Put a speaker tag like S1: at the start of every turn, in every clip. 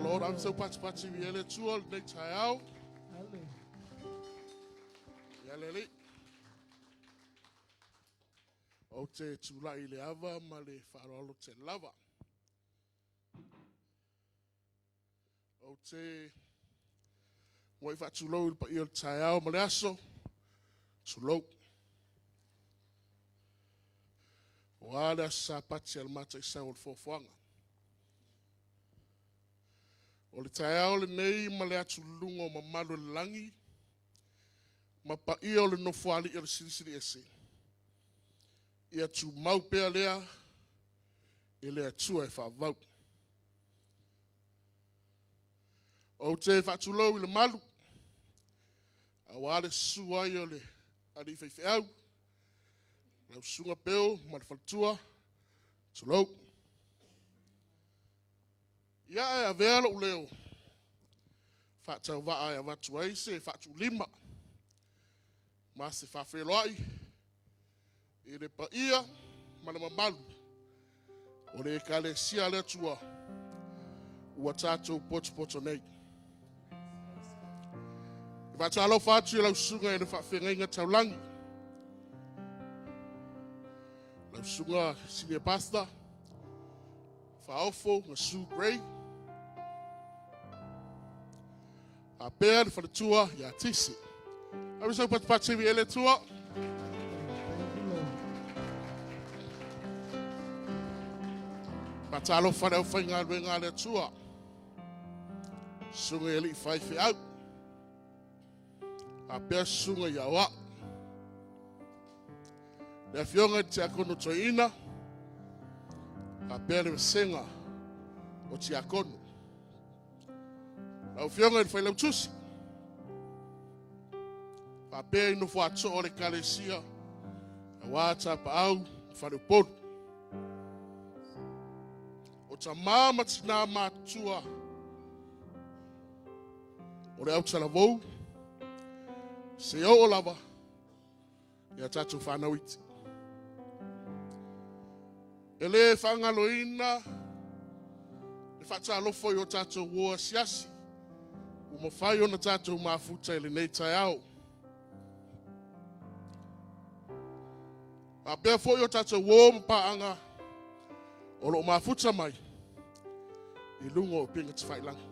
S1: Lord. Ave sau patipati i le Atua lenei taeao. Ia le Alii. Ou te tulai i le ava ma le faaaloalo tele lava. Ou te muai faatulou i le paia o le taeao ma le aso. Tulou. Ua le aso Sapati a le mataisau o le foafoaga. O le taeao lenei ma le atuluga o mamalu o le lagi ma paia o le Nofoalii o le Silisili Ese, ia tumau pea lea i le Atua e faavavau. Ou te faatulou i le malu, aua le susu ai o le alii faifeau, lau susuga Beo ma le faletua, tulou. Ia ae avea lou leo faatauvaa e avatu ai se faatulima ma se faafeiloai i le paia ma le mamalu o le Ekalesia a le Atua ua tatou potopoto nei. E faatalofa atu i lau susuga i le faafeagaiga taulagi, lau susuga Senior Pastor Faaofo Gasu Gray, faapea le faletua ia Tisi. Ave sau patupatu i le Atua. Faatalofa le aufaigaluega a le Atua, susuga i alii faifeau, faapea susuga i aoao, le afioga i le tiakono toeaina, faapea le vasega o tiakono. Lau Afioga i le Failautusi, faapea i nofo a too o le Ekalesia, aua Tapaau ma Faleupolu. O tama ma tina matutua o le autalavou, se oo lava ia tatou fanau iti. E le faagaloina le faatalofa i o tatou uo asiasi ua mafai ona tatou mafuta i lenei taeao. Faapea foi o tatou uo ma paaga o lo o mafuta mai i luga o upega tafailagi.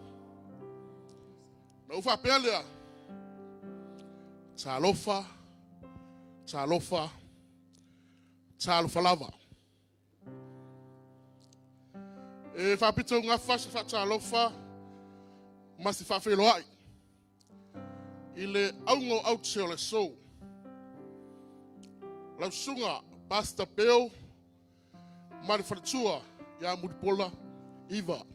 S1: Na ou faapea lea, talofa, talofa, talofa lava. E faapitoaugafa se faatalofa ma se faafeiloai i le auga o aute o le aso. Lau susuga Pastor Bill ma le faletua ia Mulipola Iva.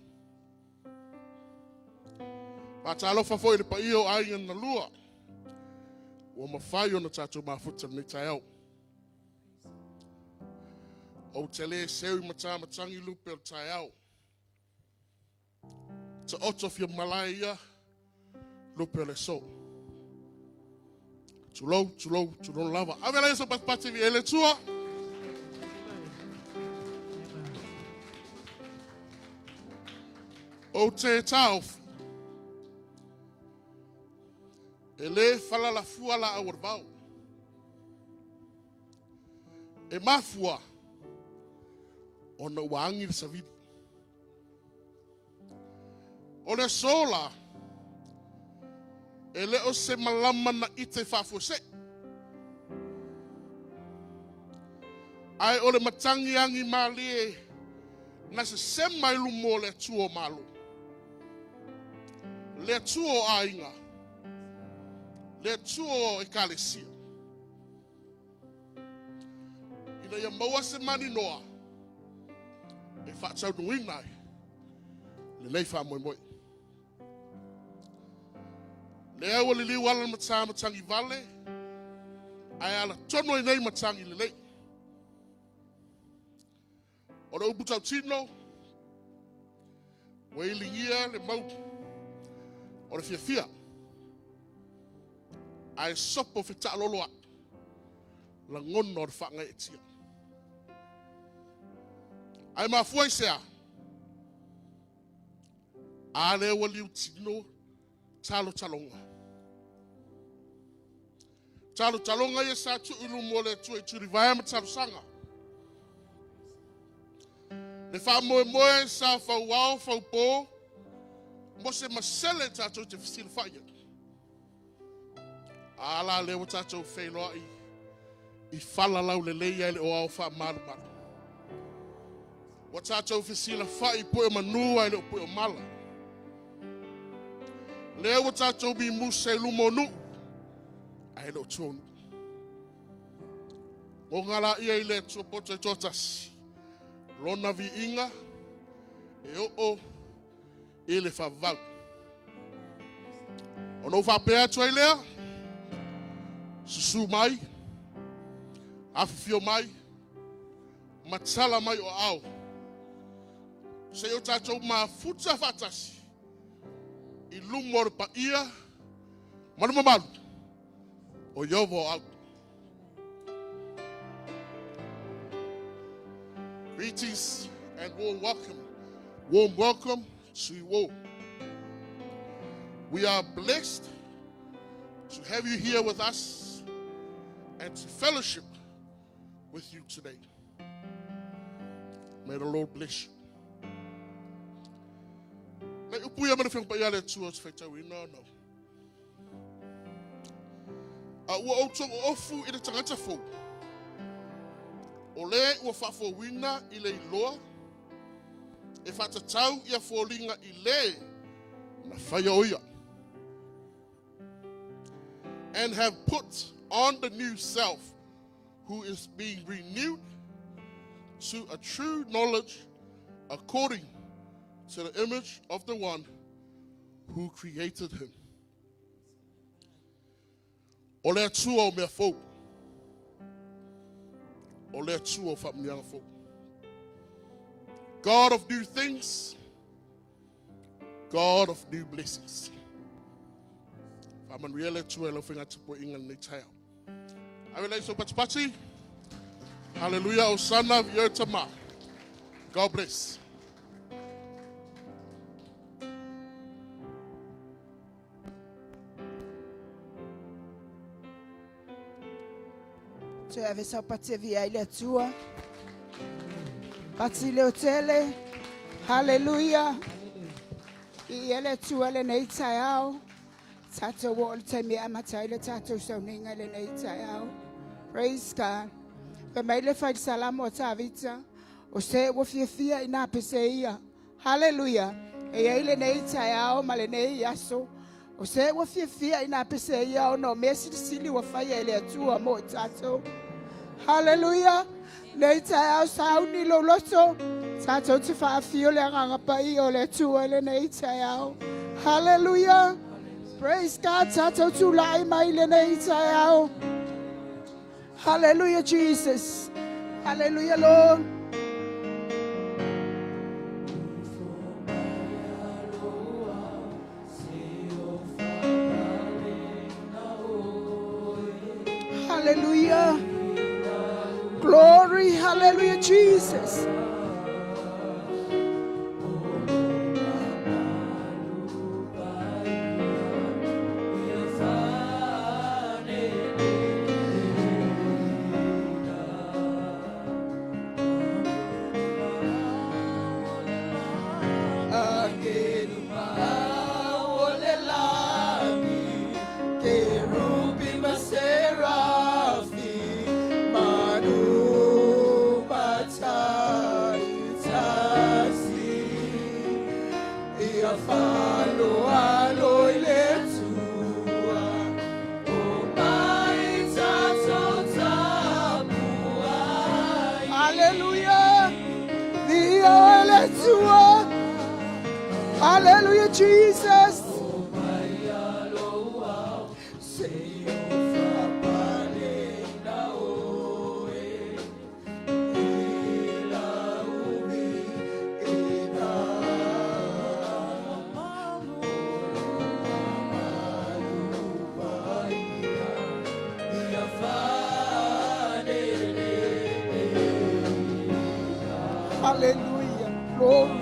S1: Faatalofa foi i le paia o aiga na lua ua mafai ona tatou mafuta lenei taeao. Ou te le seu i matamatagi lupe o le taeao. Taoto fia malae ia lupe o le aso. Tulou, tulou, tulou lava. Ave lai so patipati i le Atua. Ou te taofi. E le falalafua laau o le vao. E mafua ona ua agi le savili. O le aso la, e le o se malama na ite faafuasei, ae o le matagi agi malie na sesema i luma o le Atua o Malo, le Atua o aiga, le Atua o Ekalesia, ina ia maua se maninoa e faataunuuina ai lenei faamoemoe. Lea ua liliu ala matā matagi vale, ae ala tonu ai nei matagi lelei. O le upu tautino, ua iligia le mau o le fiafia, ae sopo fetaaloloai lagona o le faagaeetia. Ae mafua i se a? A lea ua liutino talotaloga. Talotaloga ia sa tuu i luma o le Atua i tulivae ma talosaga. Le faamoemoe sa fauao faupo mo se masele tatou te fesilafai ai. A la lea ua tatou feiloai i fala laulelei ae le o ao faamalumalu. Ua tatou fesilafai i pue o manu ae le o pue o mala. Lea ua tatou mimusa i luma o nuu ae le o tua o nuu. Oga laia i le Atua poto e toatasi, lona viiga e oo i le faavavau. Ona ou faapea atu ai lea, susu mai, afifio mai, matala mai o aao, seia o tatou mafuta faatasi i luma o le paia ma le mamalu o Ieova o au. Greetings and warm welcome. Warm welcome to you all. We are blessed to have you here with us and to fellowship with you today. May the Lord bless you. Nei upu ia ma le Afioga Paia a le Atua o te faitauina ona. A ua outou ofu i le tagata fou, o le ua faafouina i le iloa e faatatau ia foliga i le na faia o ia. And have put on the new self, who is being renewed to a true knowledge according to the image of the one who created him. O le Atua o mea fou. O le Atua o faamanuiaga fou. God of new things, God of new blessings. Faamanuia le Atua i lau faigatapuaiga lenei taeao. Ave lai so patipati. Hallelujah, Osana, viia Tama. God bless.
S2: Toe ave sau pati e via i le Atua. Pati leo tele. Hallelujah. I ia le Atua lenei taeao. Tātou o le taimi e amata ai le tātou sauniga lenei taeao. Praise God. Fai mai le fai salamo a Tavita, o se ua fiafia i nā pese ia. Hallelujah. E iai lenei taeao ma lenei aso. O se ua fiafia i nā pese ia ona o mea silisili ua faia e le Atua mo i tātou. Hallelujah. Nei taeao sauni lou loto. Tātou te whaafio le agaga paia o le Atua i lenei taeao. Hallelujah. Praise God. Tātou tūlai mai lenei taeao. Hallelujah, Jesus. Hallelujah, Lord. Hallelujah. Glory, hallelujah, Jesus. Hallelujah. Viia le Atua. Hallelujah, Jesus. Hallelujah. Glory.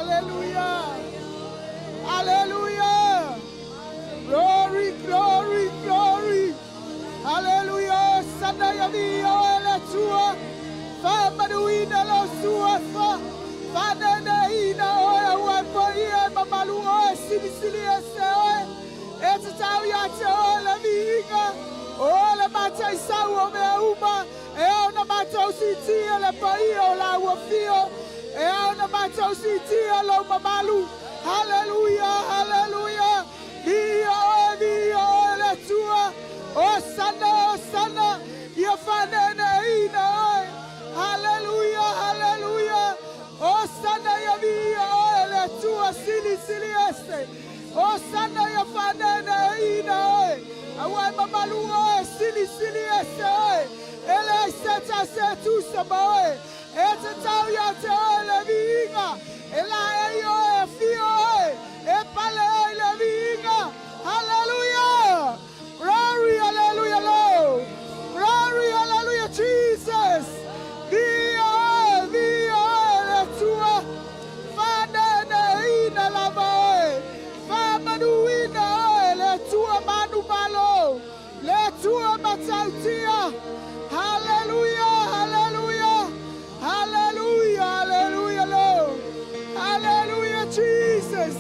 S2: Hallelujah. Hallelujah. Glory, glory, glory. Hallelujah. Sana ia viia oe le Atua. Faamanuina lo suafa. Faaneneina oe aua e paia e mamalu oe, silisili ese oe. E tatau ia te oe le viiga. O le mataisau o mea uma. E ao ona matou siitia le paia o lau afio. E ao ona matou siitia lou mamalu. Haleluia, haleluia. Viia oe, viia oe le Atua. Hosana, hosana. Ia faaneeneeina oe. Haleluia, haleluia. Hosana ia viia oe le Atua silisili ese. Hosana ia faaneeneeina oe. Aua e mamalu oe, silisili ese oe. E leai se tasi e tusa ma oe. E tatau ia te oe le viiga. E laei oe, e afio oe, e pale ai le viiga. Hallelujah! Glory, hallelujah, Lord. Glory, hallelujah, Jesus. Viia oe, viia oe le Atua. Faaneeneeina lava oe. Faamanuina oe le Atua manumalo. Le Atua matautia. Hallelujah, hallelujah. Hallelujah, hallelujah, Lord. Hallelujah, Jesus.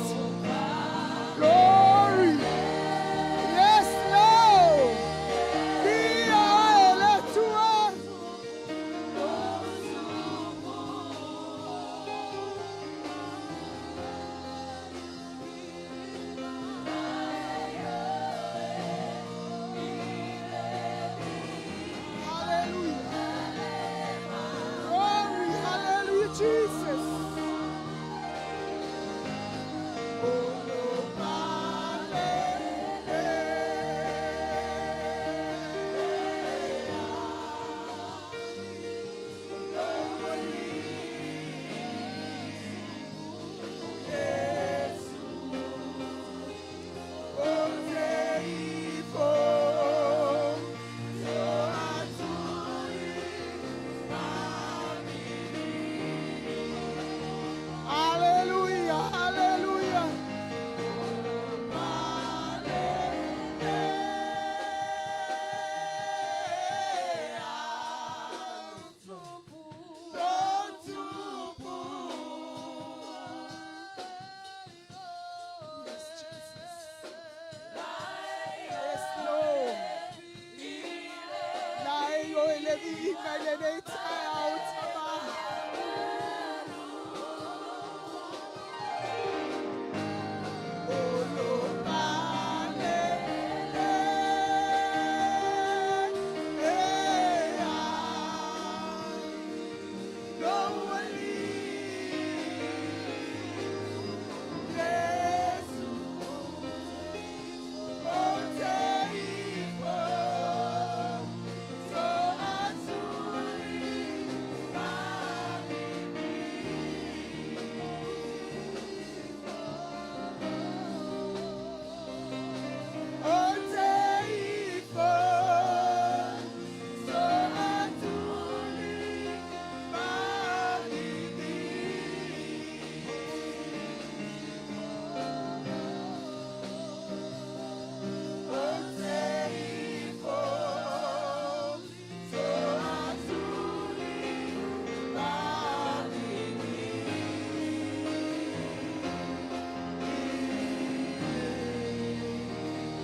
S2: Glory. Yes, Lord. Viia oe le Atua. Hallelujah. Glory, hallelujah, Jesus. Hallelujah, hallelujah. Yes, Jesus. Yes, Lord. Laei oe le viiga i lenei taeao Tama.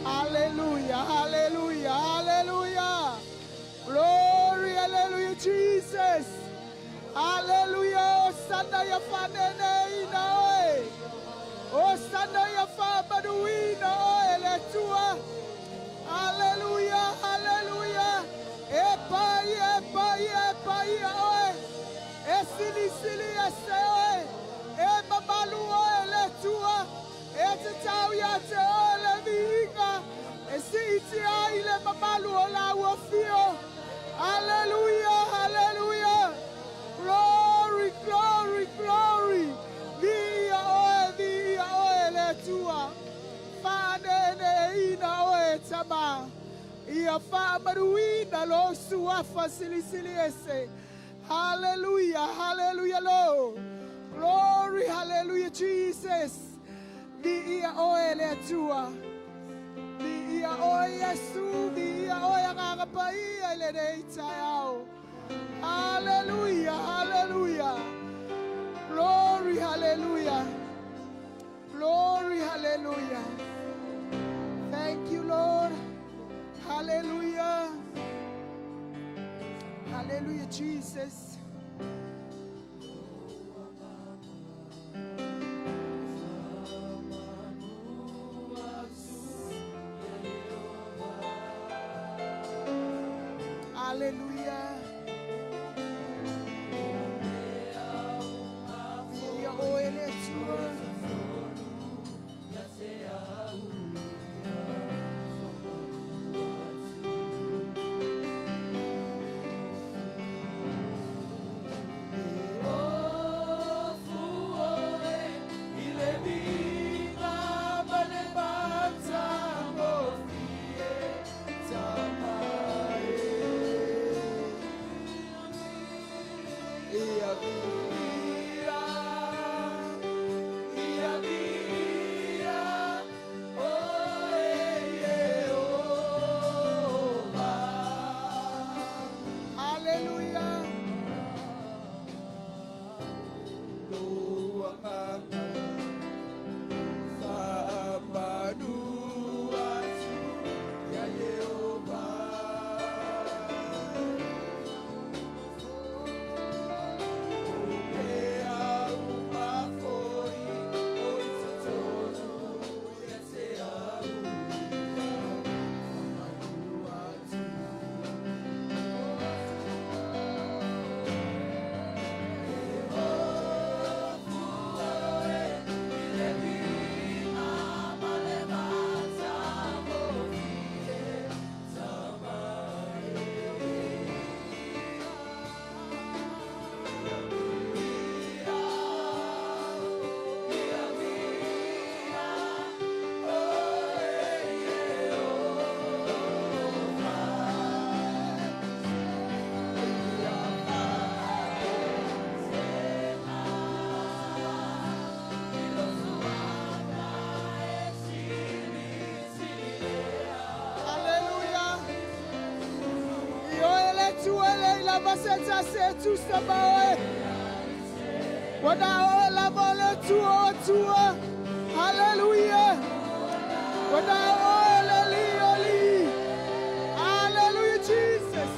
S2: Hallelujah, hallelujah, hallelujah. Glory, hallelujah, Jesus. Hallelujah. Hosana ia faaneeneeina oe. Hosana ia faamanuina oe le Atua. Hallelujah, hallelujah. E paia, e paia, e paia oe. E silisili ese oe. E mamalu oe le Atua. E tatau ia te oe le viiga. E siitia ai le mamalu o lau afio. Hallelujah, hallelujah. Glory, glory, glory. Viia oe, viia oe le Atua. Faaneeneeina oe Tama. Ia faamanuina lo suafa silisili ese. Hallelujah, hallelujah, Lord. Glory, hallelujah, Jesus. Viia oe le Atua. Viia oe Iesu, viia oe Agaga Paia i lenei taeao. Hallelujah, hallelujah. Glory, hallelujah. Glory, hallelujah. Thank you, Lord. Hallelujah. Hallelujah, Jesus. Hallelujah. Viia oe le Atua. Hallelujah. Hallelujah. Ioe le Atua le lava se tasi e tusa ma oe. Ua na oe lava o le Atua o Atua. Hallelujah. Ua na oe le Alii o Alii. Hallelujah, Jesus.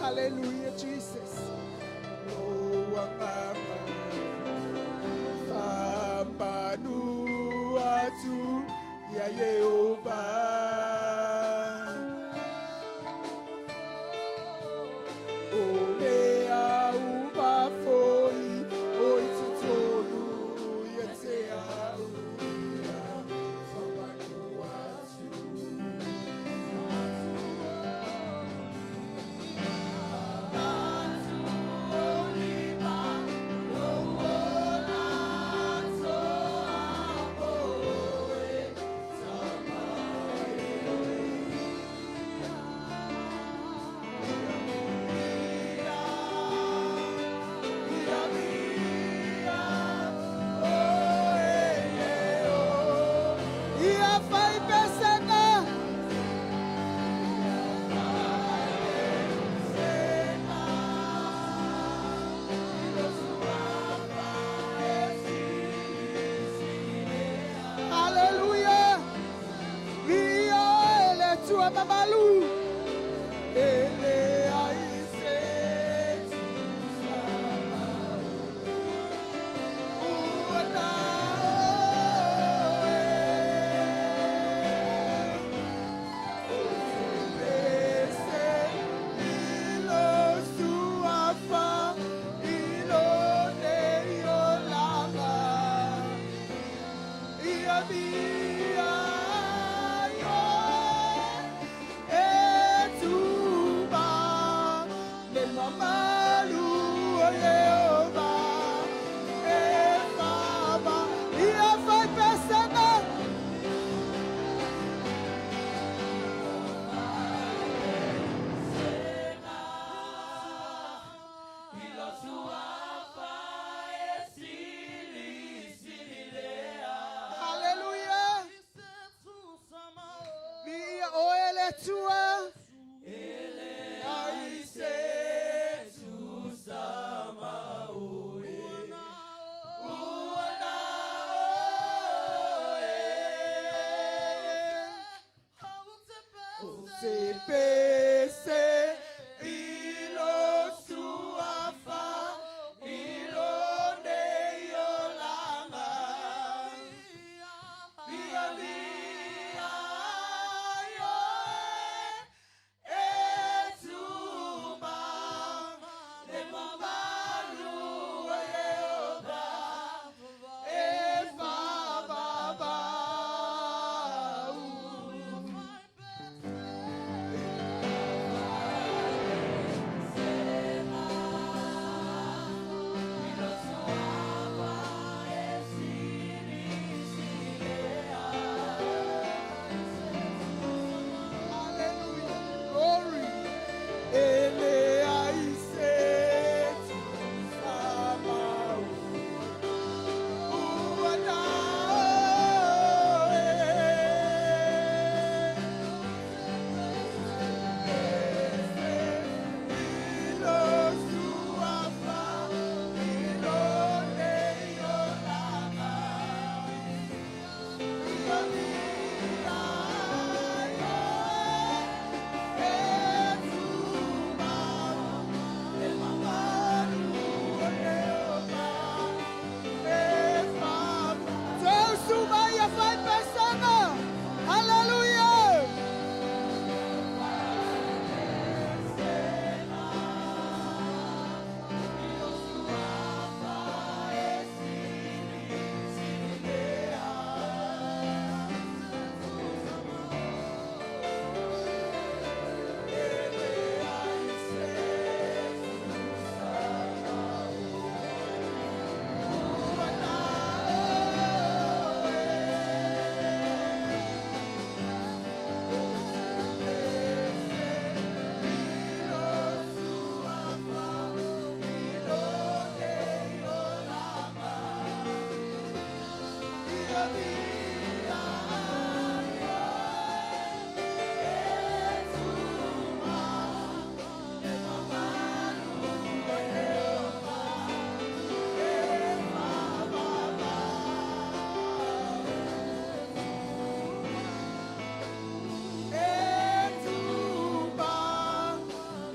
S2: Hallelujah, Jesus.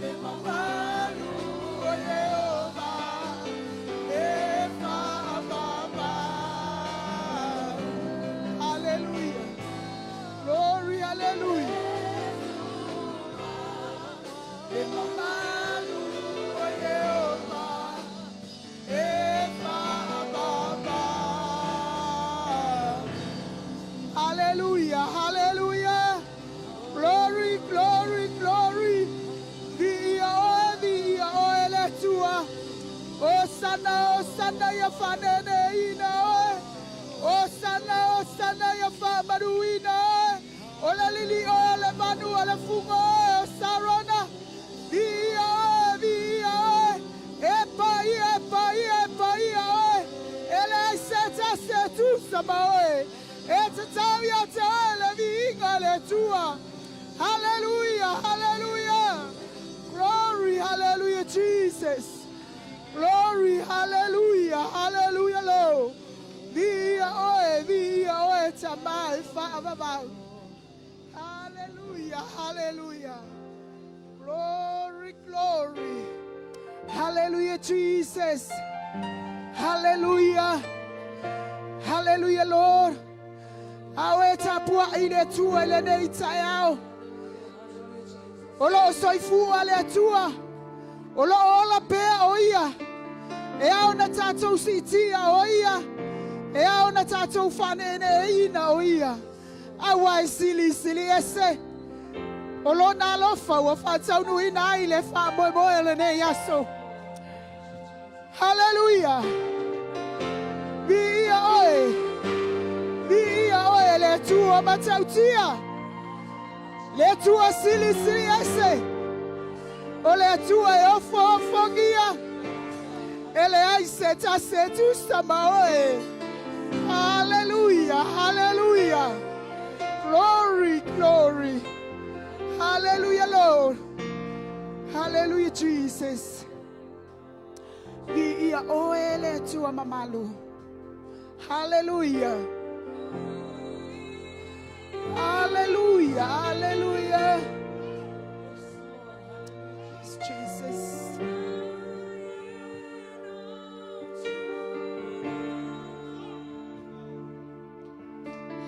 S2: Le mamalu o Ieova e faavavau. Hallelujah. Glory, hallelujah. Le mamalu o Ieova e faavavau. Hallelujah, hallelujah. Glory, glory, glory. Viia oe le Atua. Osana, osana ia faaneneina oe. Osana, osana ia faamanuina oe. O le lili oe le manu o le fuga oe o Sarona. Viia oe, viia oe. E paia, e paia, e paia oe. E leai se tasi e tusa ma oe. E tatau ia te oe le viiga o le Atua. Hallelujah, hallelujah. Glory, hallelujah, Jesus. Glory, hallelujah, hallelujah, Lord. Viia oe, viia oe, Tama e faavavau. Hallelujah, hallelujah. Glory, glory. Hallelujah, Jesus. Hallelujah. Hallelujah, Lord. Ao e tapua'i le Atua i lenei taeao. O loo soifua le Atua. O loo ola pea o ia. E ao na tatou siitia o ia. E ao na tatou faaneeneeina o ia. Aua e silisili ese. O lona alofa ua faataunuuina ai le faamoemoe o lenei aso. Hallelujah. Viia oe. Viia oe le Atua matautia. Le Atua silisili ese. O le Atua e ofoofogia. E leai se tasi e tusa ma oe. Hallelujah, hallelujah. Glory, glory. Hallelujah, Lord. Hallelujah, Jesus. Viia oe le Atua mamalu. Hallelujah. Hallelujah, hallelujah. Yes, Jesus.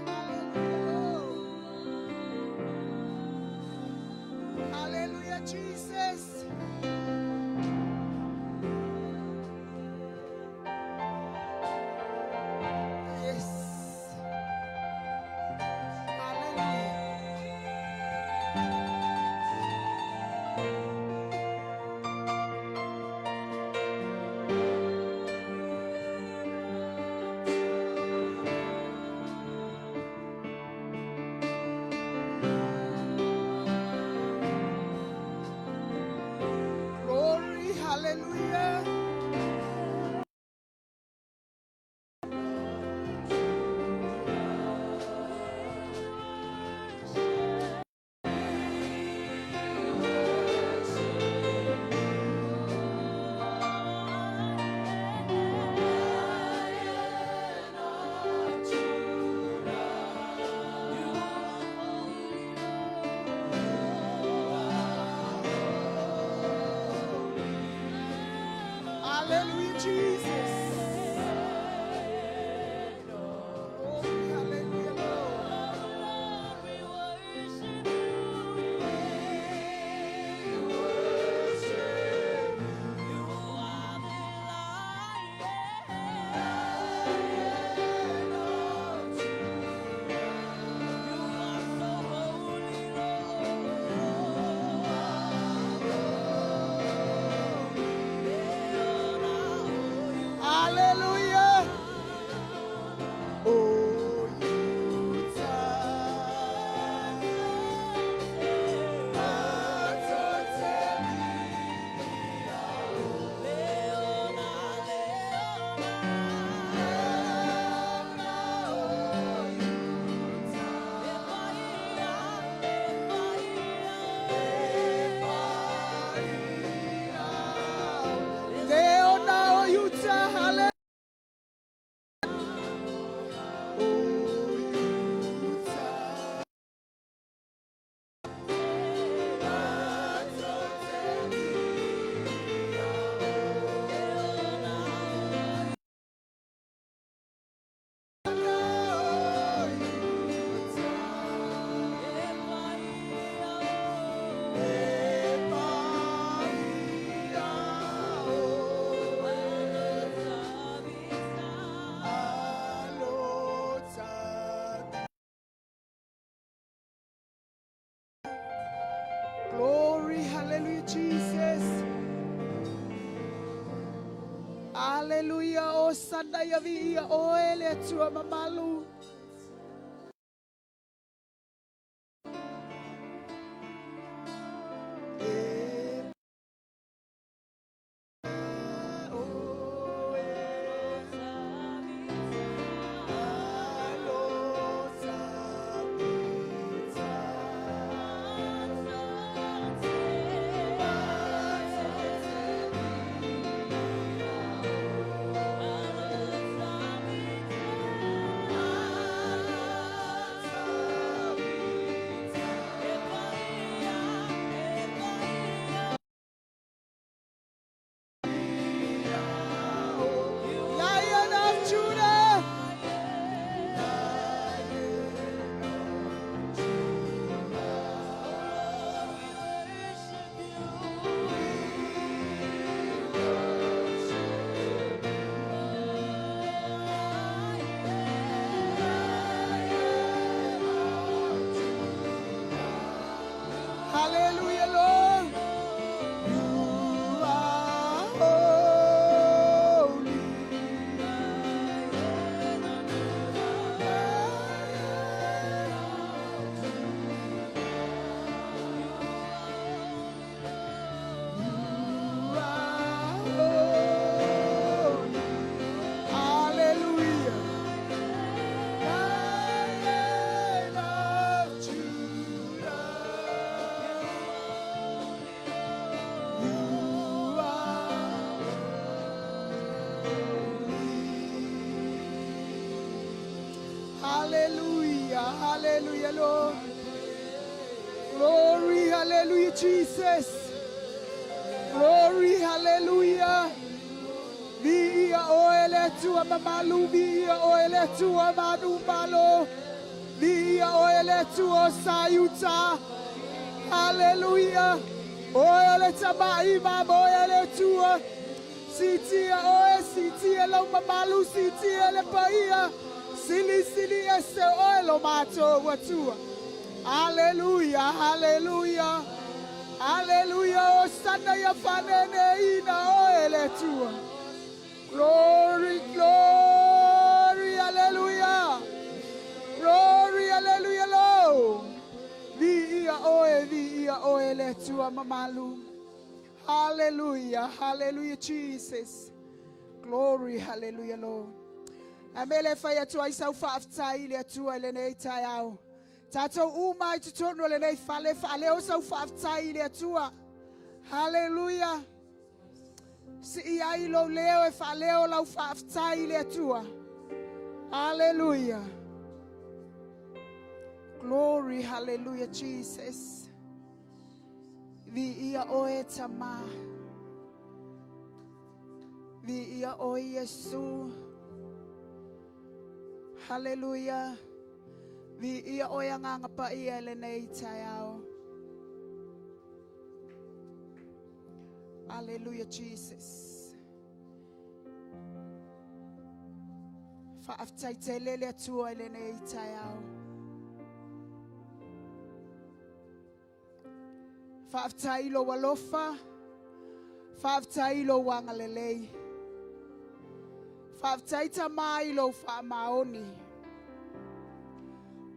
S2: Hallelujah, Lord. Hallelujah, Jesus. Yes. Hallelujah. Glory, hallelujah. Hallelujah, Jesus. Glory, hallelujah, Lord. We worship. Osana ia viia oe le Atua mamalu. Lion of Judah. Hallelujah, Lord. You are holy. You are holy. Hallelujah. Lion of Judah. You are holy. Hallelujah, hallelujah, Lord. Glory, hallelujah, Jesus. Glory, hallelujah. Viia oe le Atua mamalu, viia oe le Atua manumalo, viia oe le Atua o Saiuta. Hallelujah. Oe o le tama'i mamoe a le Atua. Sitia oe, sitia lau mamalu, sitia le paia. Silisili ese oe lo matou Atua. Hallelujah, hallelujah. Hallelujah, Osana ia faaneneina oe le Atua. Glory, glory, hallelujah. Glory, hallelujah, Lord. Viia oe, viia oe le Atua mamalu. Hallelujah, hallelujah, Jesus. Glory, hallelujah, Lord. A mea lea e fai atu ai sau faafetai i le Atua i lenei taeao. Tatou uma i totonu o lenei fale, faaleo sau faafetai i le Atua. Hallelujah. Sii ai lou leo e faaleo lau faafetai i le Atua. Hallelujah. Glory, hallelujah, Jesus. Viia oe Tamā. Viia oe Iesu. Hallelujah. Viia oe Agaga Paia i lenei taeao. Hallelujah, Jesus. Faafetai tele le Atua i lenei taeao. Faafetai i lou alofa, faafetai i lou agalelei. Faafetai Tama i lou faamaoni.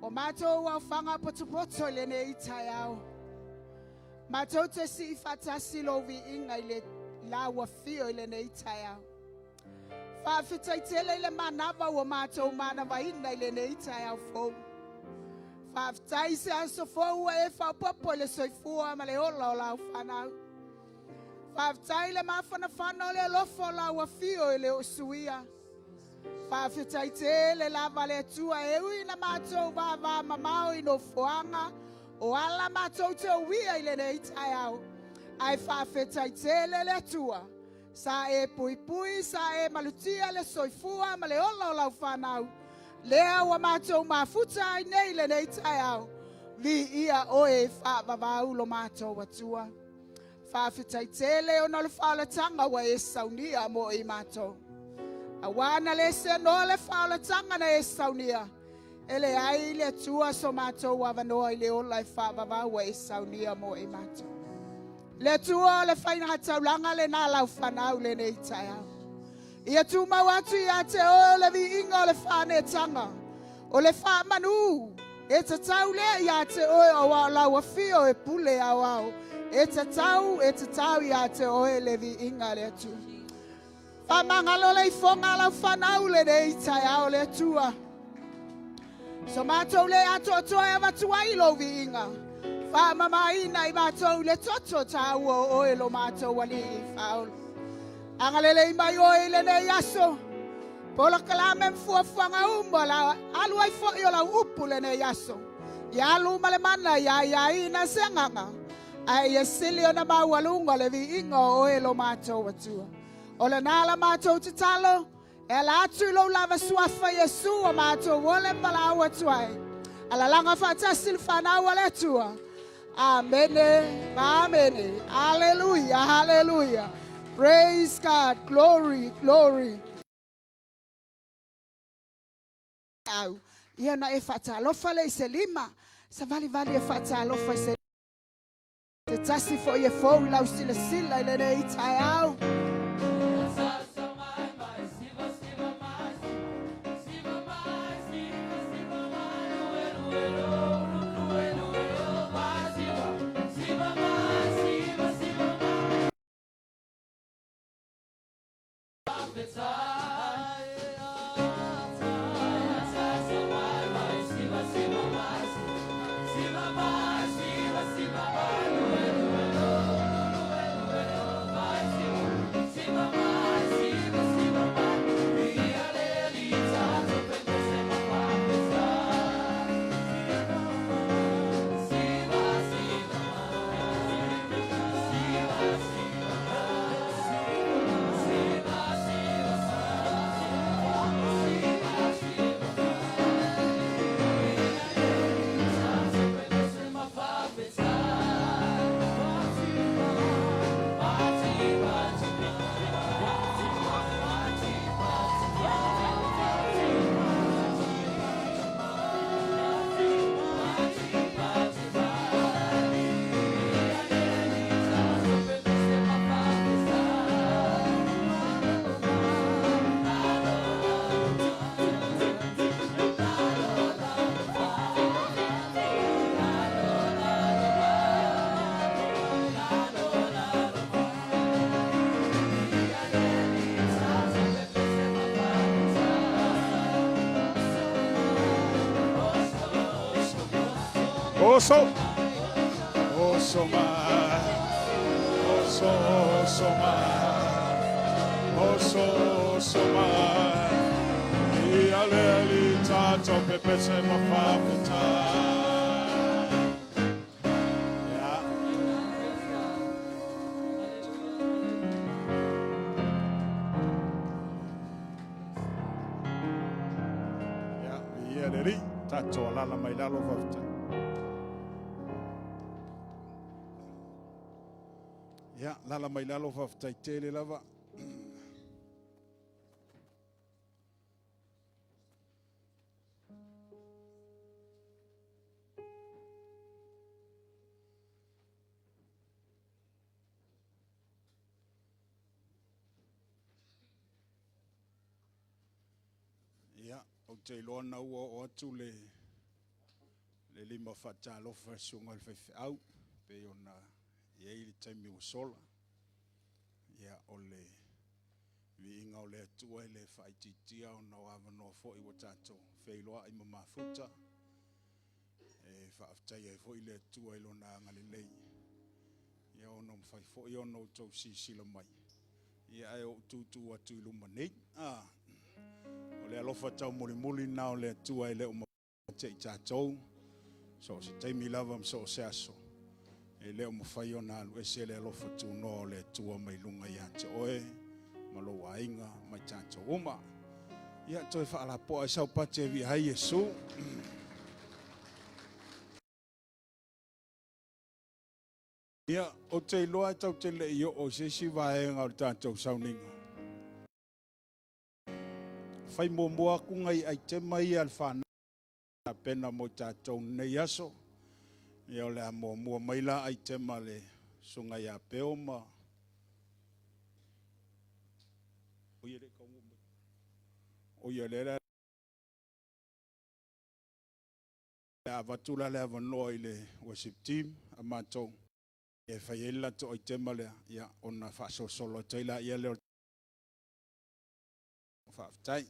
S2: O matou aofaga potopoto i lenei taeao. Matou te sii faatasi lou viiga i le la ua fio i lenei taeao. Faafetai tele i le manava ua matou manavaina i lenei taeao fou. Faafetai i se aso fou ua e faaopoopo i le soifua ma le ola o lau fanau. Faafetai i le mafanafana o le alofa o lau afio e le o suia. Faafetai tele lava le Atua e ui ina matou vavamamao i nofoaga o ala matou te uia i lenei taeao. Ae faafetai tele le Atua Sa e puipui, sa e malutia le soifua ma le ola o lau fanau, lea ua matou mafuta ai nei i lenei taeao. Viia oe e faavavau lo matou Atua. Faafetai tele ona o le faaolataga ua e saunia mo i matou. Auā na le seanoa le faaolataga na e saunia, e leai le Atua so matou avanoa i le ola e faavavau ua e saunia mo i matou. Le Atua o le faiga taulaga lenā lau fanau lenei taeao. Ia tumau atu ia te oe o le viiga o le faaneetaga, o le faamanu, e tatau lea ia te oe auā o lau afio e pule aoao. E tatau, e tatau ia te oe le viiga a le Atua. Faamagalo le ifoga a lau fanau lenei taeao le Atua. So matou le atoatoa e avatu ai lou viiga. Faamamaina i matou i le toto taua o oe lo matou Alii faaola. Agalelei mai oe i lenei aso. Polokalame ma fuafuaga uma la alu ai foi o lau upu lenei aso. Ia alu ma le mana ia aiaina se agaga. Ae ia sili ona maualuga le viiga o oe lo matou Atua. O lena la matou tatalo, e ala atu i lou lava suafa Iesu o matou ole ma valaau atu ai. Alalaga faatasi le fanau a le Atua. Amene, amene. Hallelujah, hallelujah. Praise God, glory, glory. Au, ia na e faatalofa le i se lima, savalivali e faatalofa i se Se tasi foi e fou i lau silasila i lenei taeao.
S3: Oso. Oso mai. Oso, oso mai. Oso, oso mai. Ia le ali tātou pepese ma whawhetai. Ia. Ia, ia le alii, tatou alala mai lalo faafetai. Ia, lala mai lalo faafetai tele lava. Ia, ou te iloa na ua oo atu le le lima faatalofa i le susuga i le faifeau, pei ona i ai le taimi ua sola. Ia, o le viiga o le Atua e le faaitiitia ona o avanoa foi ua tatou feiloai ma mafuta. E faafetai ai foi le Atua i lona agalelei. Ia ona mafai foi ona outou silasila mai. Ia ae ou tutu atu i luma nei. Ah, o le alofa taumolimoli na o le Atua e le o mate i tatou. So o se taimi lava ma so o se aso. E le o mafai ona alu ese le alofa tunoa o le Atua mai luga ia te oe ma lou aiga ma i tatou uma. Ia toe faalapoa ai sau pati e viia ai Iesu. Ia, ou te iloa e tatou te le i oo i se isi vaega o le tatou sauniga. Fai muamua atu nai aitema ia a le fanau tapena mo i tatou nei aso. Ia, o le a muamua mai la aitema a le susuga ia Peo ma... O ia le taunuu mai. O ia lea la le a avatu la le avanoa i le worship team a matou e fai ai le latou aitema lea, ia, ona faasolosolo atu ai laia lea o le faafetai.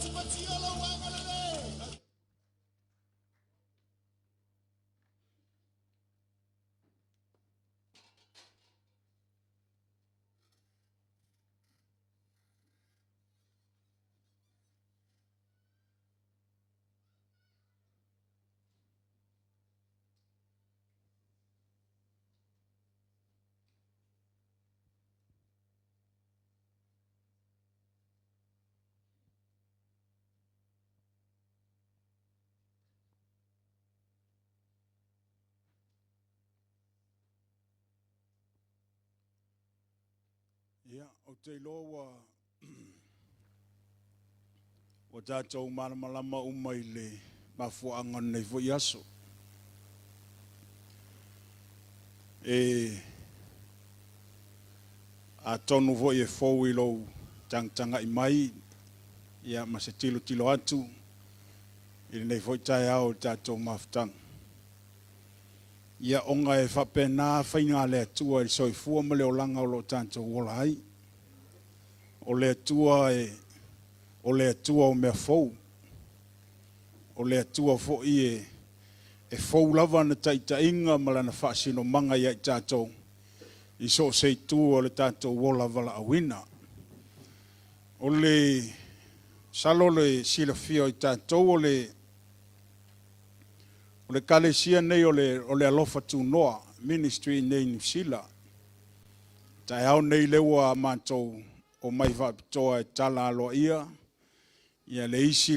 S1: Patipatia lou agalelei.
S3: Ia, ou te iloa ua ua tatou malamalama uma i le mafuaaga o lenei foi aso. E atonu foi e fou i lou tagatagai mai ia ma se tilotilo atu i lenei foi taeao i le tatou mafutaga. Ia ona e faapena faiga a le Atua i le soifua ma le olaga o lo o tatou ola ai. O le Atua e, o le Atua o mea fou. O le Atua foi e, e fou lava ana taitaiga ma lana faasinomaga ia i tatou i so o se itu o le tatou ola valaauina. O le masalo le silafia o i tatou o le O le Ekalesia nei o le, o le Alofa Tunoa Ministry nei i Niu Sila. Taeao nei lea ua matou omai faapitoa e tala aloaia ia le isi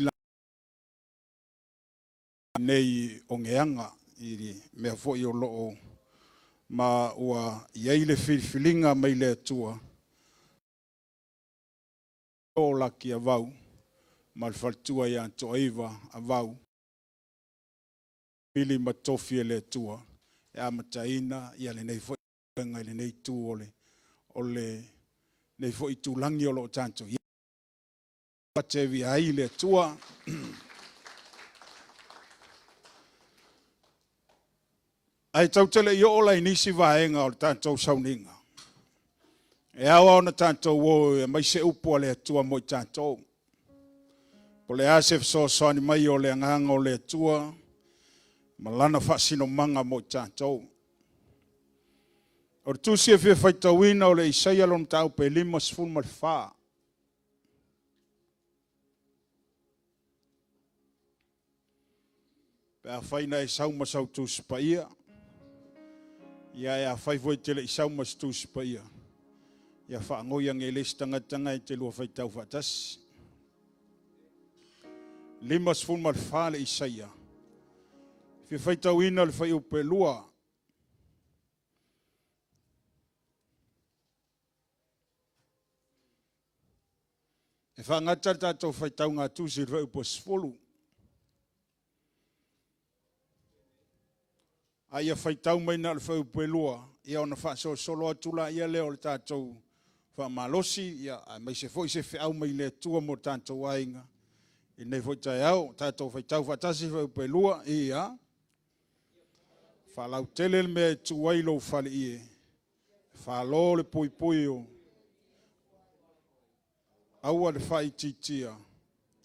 S3: nei o Geaga i mea foi o lo o ma ua i ai le filifiliga mai le Atua o Laki Avau ma le faletua ia Toaiva Avau. Pili ma tofi e le Atua e amataina ia lenei foi galuega i lenei itu o le o lenei foi itulagi o lo o tatou i ai. Ai le Atua. Ae tatou te le i oo la i nisi vaega o le tatou sauniga, e ao ona tatou o e aumai se upu a le Atua mo i tatou. Po o le a se fesoasoani mai o le Agaga o le Atua ma Lana faasinomaga mo i tatou. O le tusi e fia faitauina o le Isaia lona mataupu e 54. Pe afai na e sau ma sau Tusi Paia, ia e afai foi e te le i sau ma se Tusi Paia, ia faanoi ane i le isi tagata na e te lua faitau faatasi. 54 le Isaia. Fia faitauina le fuaiupu e 2. E faagata le tatou faitauga tusi i le fuaiupu e 10. A ia faitau mai na o le fuaiupu e 2, ia ona faasolosolo atu laia lea o le tatou faamalosi, ia aemaise foi se feau mai le Atua mo tatou aiga i lenei foi taeao. Tatou faitau faatasi le fuaiupu e 2, ia. Faalautele le mea e tu ai lou faleie, falo le puipui o aua le faaitiitia,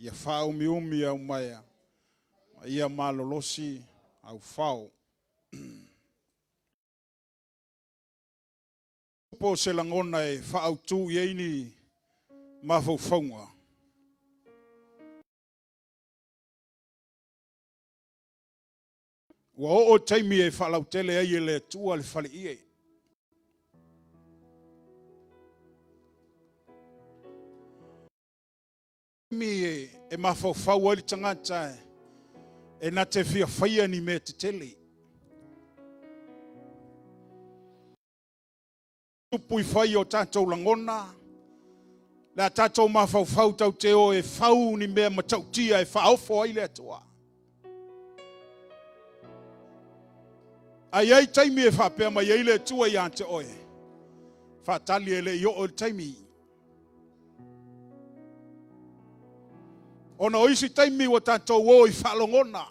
S3: ia faaumiumi au maea, ma ia malolosi au fao. Po o se lagona e faaautu i ai ni mafaufauga. Ua oo le taimi e faalautele ai e le Atua le faleie. Taimi e mafaufau ai le tagata e na te fia faia ni mea tetele. Tupu i fai o tatou lagona, le a tatou mafaufau tatou te o e fau ni mea matautia e faaofo ai le Atua. Ae i ai taimi e faapea mai ai le Atua ia te oe, faatali e le i oo i le taimi. Ona o isi taimi ua tatou o i faalogona.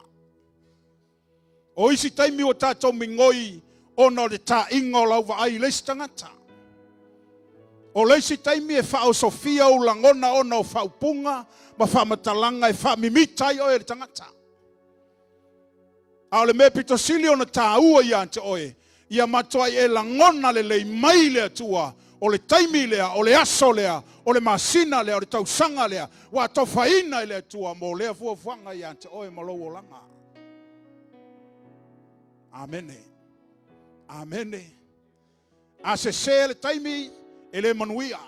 S3: O isi taimi ua tatou migoi ona o le taaiga o lau vaai i le isi tagata. O le isi taimi e faaosofia ou lagona ona o faaupuga ma faamatalaga e faamimita ai oe e le tagata. A o le mea pito sili ona taua ia te oe, ia matuai e lagona lelei mai le Atua, o le taimi lea, o le aso lea, o le masina lea, o le tausaga lea, ua atofaina e le Atua mo lea fuafuaga ia te oe ma lou olaga. Amene. Amene. A sese le taimi, e le manuia.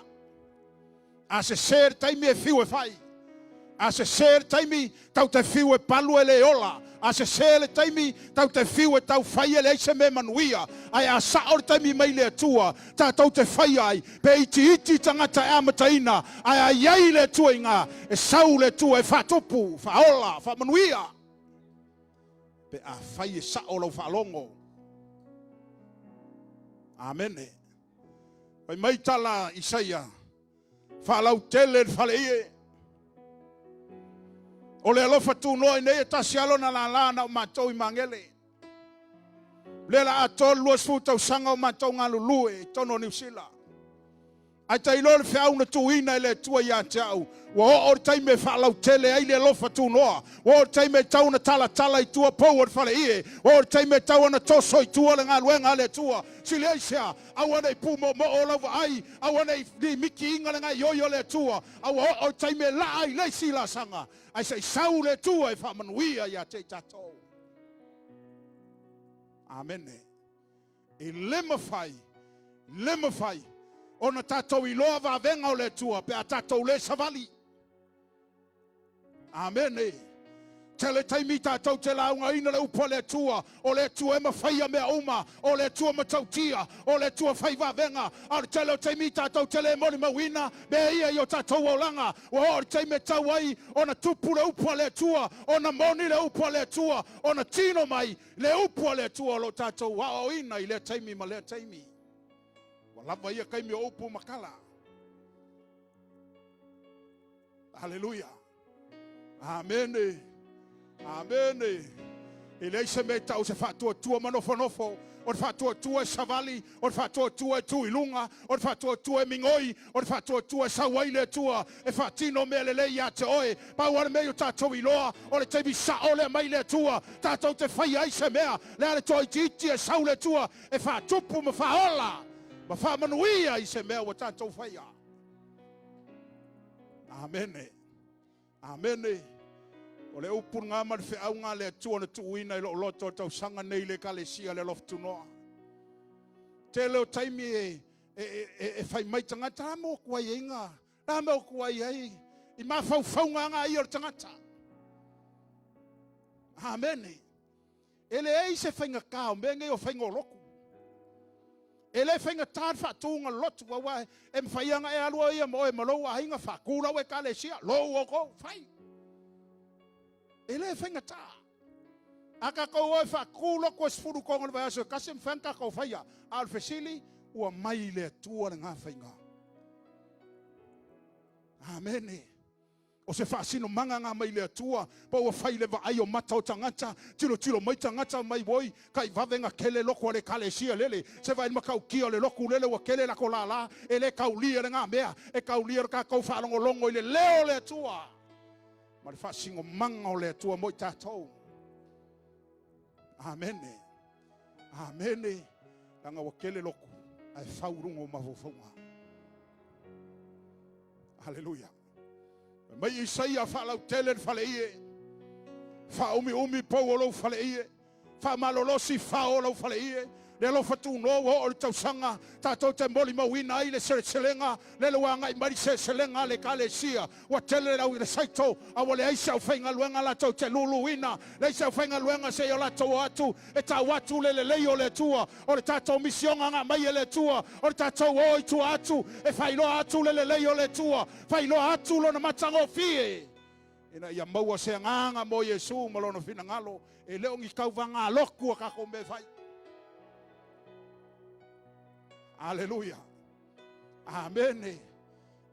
S3: A sese le taimi e fiu e fai. A sese le taimi, tau te fiu e palu e le ola. A sese le taimi, tau te fiu e tau fai e leai se mea manuia. Ae a sao le taimi mai le Atua, tatou te faia ai, pe itiiti tagata e amataina, ae a i ai le Atua i ina, e sau le Atua e faatupu, faaola, faamanuia. Pe afai e sao lau faalogo. Amene. Fai mai tala Isaia, faalautele le fale ie. O le alofa tunoa i nei e tasi lava lona lālā na o matou i Magele. Lea la atoa le 20 tausaga o matou galulue i totonu o Niu Sila. Ae tailo le feau na tuuina e le Atua ia te au, ua oo le taimi e faalautele ai le alofa tunoa, ua oo le taimi e tatau ona talatala i tua pou o le faleie, ua oo le taimi e tatau ona toso i tua le galuega a le Atua. Sili ai se a? Aua ne i pumoomoo lau vaai, aua ne i limikiina le gaoioi o le Atua, a ua oo le taimi e laa ai le isi laasaga, ae se i sau le Atua e faamanuia ia te i tatou. Amene. E le mafai, le mafai ona tatou iloa vavega o le Atua pe a tatou le savali. Amene. Tele taimi tatou te laugaina le upu a le Atua, o le Atua e mafaia mea uma, o le Atua matautia, o le Atua fai vavega, a o le tele o taimi tatou te le molimauina mea ia i o tatou olaga. Ua oo le taimi e tatau ai ona tupu le upu a le Atua, ona moni le upu a le Atua, ona tino mai Le upu a le Atua o lo o tatou aoaoina i lea taimi ma lea taimi. Ua lava ia taimi o upu ma tala. Haleluia. Amene. Amene. E leai se mea e tau se faatuatua ma nofonofo. O le faatuatua e savali, o le faatuatua e tu i luga, o le faatuatua e migoi, o le faatuatua e sau ai le Atua e faatino mea lelei ia te oe. Pau lava le mea i o tatou iloa, o le taimi sao lea mai le Atua, tatou te faia ai se mea, le a le toaitiiti e sau le Atua e faatupu ma faaola ma faamanuia i se mea ua tatou faia. Amene. Amene. O le upu lena ma le feauga a le Atua na tuuina i lou loto i le tausaga nei i le Ekalesia le Alofa Tunoa. Tele o taimi e, e, e, e fai mai tagata, a mo ku ai ai ngā, a mo ku ai ai i mafaufauga ngā ia o le tagata. Amene. E leai se faigata o mea nei o faiga o lotu. E le faigata le faatuga lotu, aua e mafai lava ona e alu oe ia ma oe ma lou aiga faatu lau ekalesia, lou outou, fai. E le faigata. A tatou o e faatu lotu e 10 toga o le vaiaso e tasi, e mafai ona tatou faia. A o le fesili, ua mai i le Atua lena faiga. Amene. O se faasinomaga na mai le Atua, pa ua fai le vaai o mata o tagata, tilotilo mai tagata mai oi, kai vave na kele loko a le ekalesia lele, se vaai matautia o le lotu lele ua kele lako lala, e le kaulia le na mea, e kaulia le tatou faalogologo i le leo o le Atua, ma le faasinomaga o le Atua mo i tatou. Amene. Amene. Leaga ua kele lotu, ae fau luga o mafaufauga. Haleluia. Fai mai Isaia, faalautele le faleie, faaumiumi pou o lou faleie, faamalolosi fao o lau faleie, le alofa tunoa ua oo i le tausaga, tatou te molimauina ai le seleselega, lele ua agai mai le seleselega a le Ekalesia, ua tele le au le saito, a ua leai se aufaigaluega latou te luluina, leai se aufaigaluega se i o latou o atu e tau atu le lelei o le Atua, o le tatou misioga na aumai e le Atua, o le tatou o i tua atu e faailoa atu le lelei o le Atua, faailoa atu Lona matagofie, ina ia maua se agaga mo Iesu ma Lona finagalo, e le o ni tauvaga lotu a tatou mea e fai. Aleluia. Amene.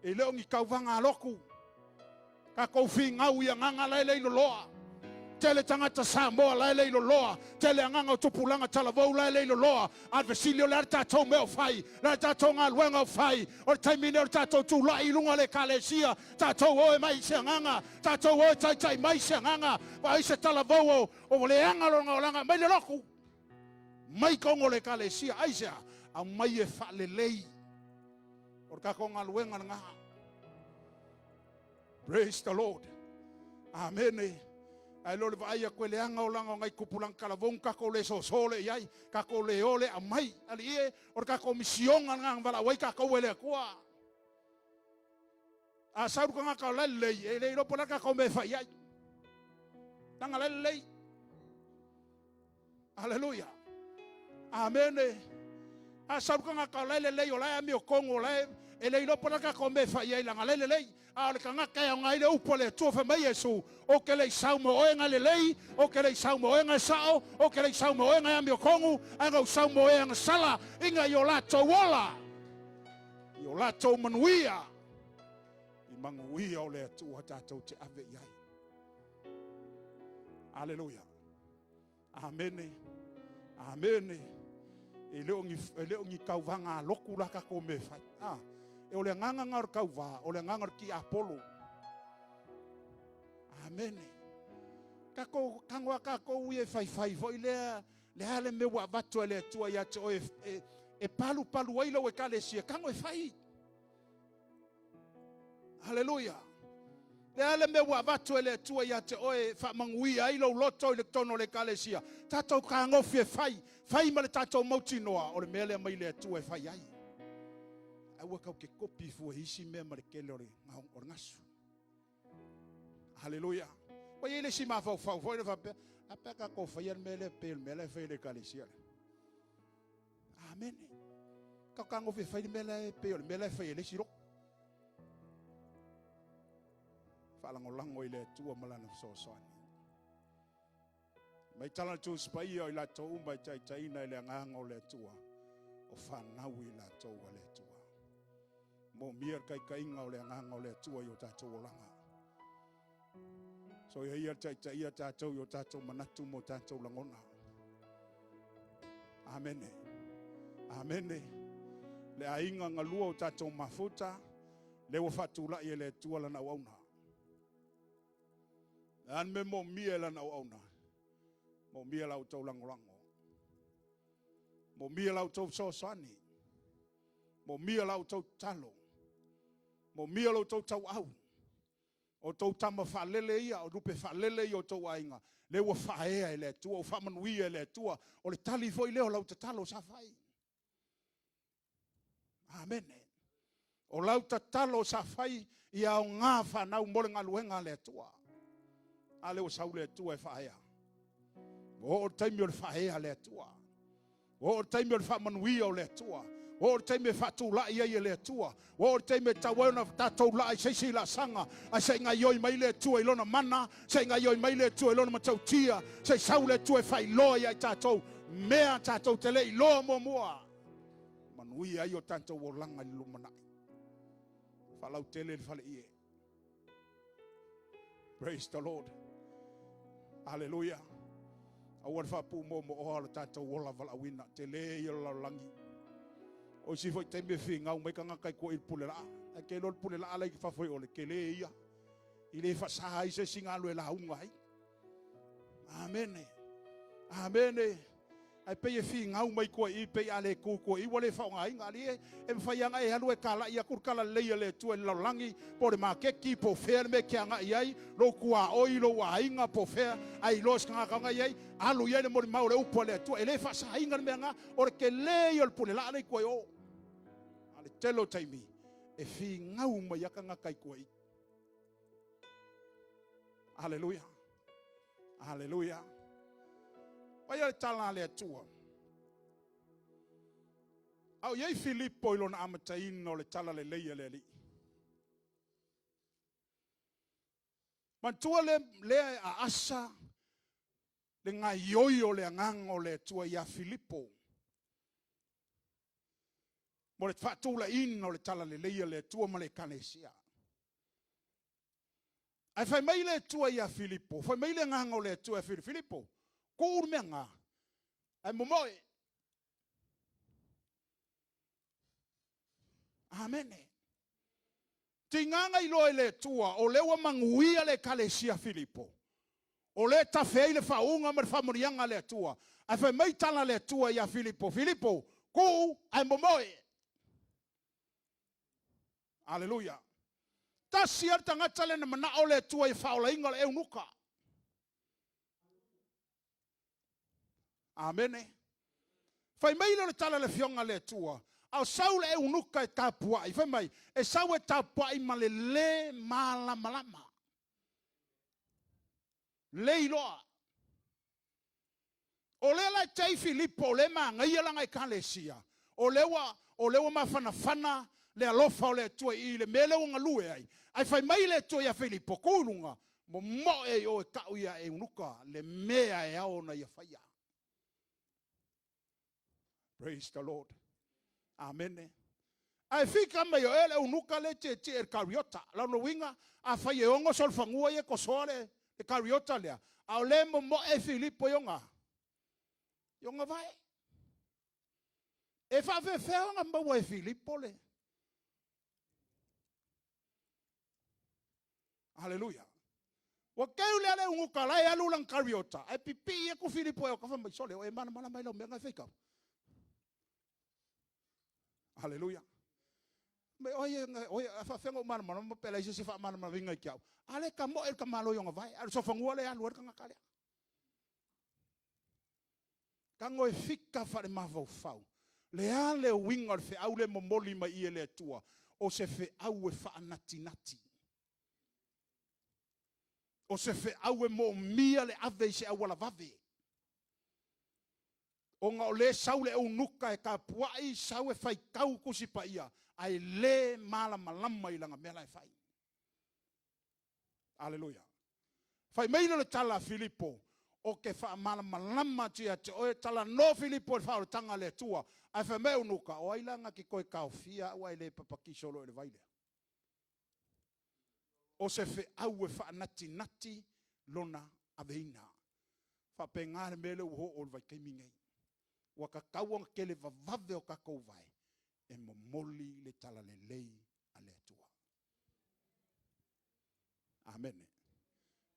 S3: E le o ni tauvaga lotu. Tatou finau i agaga la e le i loloa.
S4: Tele tagata Samoa la e le iloloa, tele agaga o tupulaga talavou la e le iloloa. A o le fesili o le a le tatou mea o fai, le a le tatou galuega o fai? O le taimi lenei o le tatou tulai i luga o le Ekalesia, tatou o e mai i se agaga, tatou o e taitai mai se agaga, vaai se talavou o leaga lona olaga, aumai le lotu, mai totonu o le Ekalesia. Aisea? Aumai e faalelei. O le tatou galuega lena. Praise the Lord. Amene. Ae le o le vaai atu e leaga olaga o nai tupulaga talavou tatou le soso le i ai, tatou le o le aumai. Alii e, o le tatou misiona lena na valaau ai tatou e le Atua. A sau le tagata o la e lelei, e le iloa po o le a le tatou mea e fai i ai. Leaga la e lelei. Aleluia. Amene. A sau le tagata o la e lelei, o la e amiotonu, o la e, e le iloa po o le a le tatou mea e fai i ai, leaga o la e lelei. A o le tagata e aoga ai le upu a le Atua, fai mai Iesu, Ou te le i sau mo oe na e lelei, ou te le i sau mo oe na e sao, ou te le i sau mo oe na e amiotonu, ae na ou sau mo e agasala, ina i o latou ola, i o latou manuia, i manuia o le Atua tatou te ave i ai. Aleluia. Amene. Amene. E le o ni, e le o ni tauvaga a lotu la tatou mea e fai. Ah, e o le agaga na o le tauva, o le agaga o le tiapolo. Amene. Tatou, tago a tatou ia e faifai foi lea, le a le mea ua avatu e le Atua ia te oe e, e, e palupalu ai lau ekalesia, tago e fai. Haleluia. Le a le mea ua avatu e le Atua ia te oe e faamanuia ai lou loto i le totonu o le ekalesia. Tatou tagofi e fai, fai ma le tatou mautinoa o le mea lea mai le Atua e fai ai. Aua kau ke kopi fua i isi mea ma le tele o le, o le gasu. Haleluia. Ua i ai le isi mafaufau foi le faapea, a pe a tatou faia le mea lea pei o le mea la e fai e le ekalesia lea. Amene. Kau tagofi e fai le mea la e pei o le mea la e fai e le isi lotu. Faalagolago i le Atua ma Lana fesoasoani. Mai tala le Tusi Paia o i latou uma e taitaiina i le agaga o le Atua, o fanau i latou a le Atua. Moomia le taitaiga o le agaga o le Atua i o tatou olaga. Soia ia le taitaia tatou i o tatou manatu ma o tatou lagona. Amene. Amene. Le aiga galua o tatou mafuta, le ua faatulai e le Atua lana auauna. Le a le mea moomia e lana auauna? Moomia la outou lagolago. Moomia la outou fesoasoani. Moomia la outou tatalo. Moomia lo outou tauau. O outou tama faalele ia, o lupe faalele ia o outou aiga, lea ua faaea e le Atua, ua faamanuia e le Atua. O le tali foi lea o lau tatalo sa fai. Amene. O lau tatalo sa fai ia aoga fanau mo le galuega a le Atua. A lea ua sau le Atua e faaea. Ua oo le taimi o le faaea a le Atua. Ua oo le taimi o le faamanuia o le Atua. Ua oo le taimi e faatulai ai e le Atua. Ua oo le taimi e tatau ai ona tatou laa i se isi laasaga, ae se i gaoioi mai le Atua i Lona mana, se i gaoioi mai le Atua i Lona matautia, se i sau le Atua e faailoa ia i tatou mea tatou te le iloa muamua. Manuia ai o tatou olaga i le lumanai. Faalautele le faleie. Praise the Lord. Hallelujah. Aua le faapuumoomo'oa o le tatou ola valaauina. Tele ia o le lalolagi. O isi foi taimi e figau mai tagata i tua i le pule laa. Ae te iloa le pule laa la i fafo i o le tele ia. I le faasa ai se isi galue lauga ai. Amene. Amene. Ae pei e finau mai tua i i, pei a le tu tua i i ua le faaaogaina. Alii e, e mafai lava ona e alu e talai atu le talalelei a le Atua i le lalolagi, po o le maketi, po o fea le mea e te agai i ai, lou tuaoi, lou aiga, po o fea, ae iloa se tagata ona i ai, alu i ai le molimau o le upu a le Atua. E le faasaina le mea lena, o le tele ia o le pule laa lea i tua i o. A o le tele o taimi, e finau mai lava tagata i tua i i. Aleluia. Aleluia. Paia le tala a le Atua. A o i ai Filipo i lona amataina o le tala lelei a le Alii. Manatua le, lea e aasa le gaioi o le agaga o le Atua ia Filipo mo le faatulaiina o le tala lelei a le Atua ma le Ekalesia. Ae fai mai le Atua ia Filipo, fai mai le Agaga o le Atua ia Filipo, Filipo, tuu le mea na, ae momoe. Amene. Tiga na iloa e le Atua o lea ua manuia le Ekalesia Filipo, o lea e tafe ai le faauuga ma le faamanuiaga a le Atua. Ae fai mai tala a le Atua ia Filipo, Filipo, tuu ae momoe. Aleluia. Tasi lava le tagata lea na manao le Atua i le faaolaina o le eunuka. Amene. Fai mai lea o le tala a le Afioga a le Atua, a o sau le eunuka e tapuai, fai mai, e sau e tapuai ma le lē malamalama, le iloa. O lea la e tei Filipo o lea e manaia lana ekalesia, o lea ua, o lea ua mafanafana le alofa o le Atua i i le mea lea ua galue ai. Ae fai mai le Atua ia Filipo, tu i luga, momoe ai oe tau ia eunuka le mea e ao ona ia faia. Praise the Lord. Amene. Ae fika mai o ea le eunuka lea e tietie i le kariota. Lona uiga, afai e ono solofanua ia e tosoa le, le kariota lea, a o lea e momoe Filipo i ona, i ona vae. E faafefea ona maua e Filipo le... Aleluia. Ua keu lea le unuka la e alu lana kariota, ae pipii atu Filipo e fai mai, sole, o e malamalama i lau mea na e faitau. Aleluia. Mai oi oi a faafefea ona ou malamalama pe leai se isi e faamalamalamaina i te au. A le tamoe le tamaloa i ona vae, a o le sofanua lea e alu ai le tagata lea. Tago e fika faale-mafaufau. Le a le uiga o le feau lea e momoli mai i i e le Atua? O se feau e faanatinati. O se feau e moomia le ave i se auala vave. Ona o lea e sau le eunuka e tapuai, sau e faitau Tusi Paia, ae le malamalama i lana mea la e fai. Aleluia. Fai mai lea o le tala a Filipo, Ou te faamalamalama atu ia te oe, talanoa Filipo i le faaolataga a le Atua. Ae fai mai eunuka, O ai la na te toe taofia au ae le papatiso loa i le vai lea? O se feau e faanatinati lona aveina. Faapena le mea lea ua oo i le vaitaimi nei. Ua tatau ona tele vavave o tatou vae e momoli le talalelei a le Atua. Amene.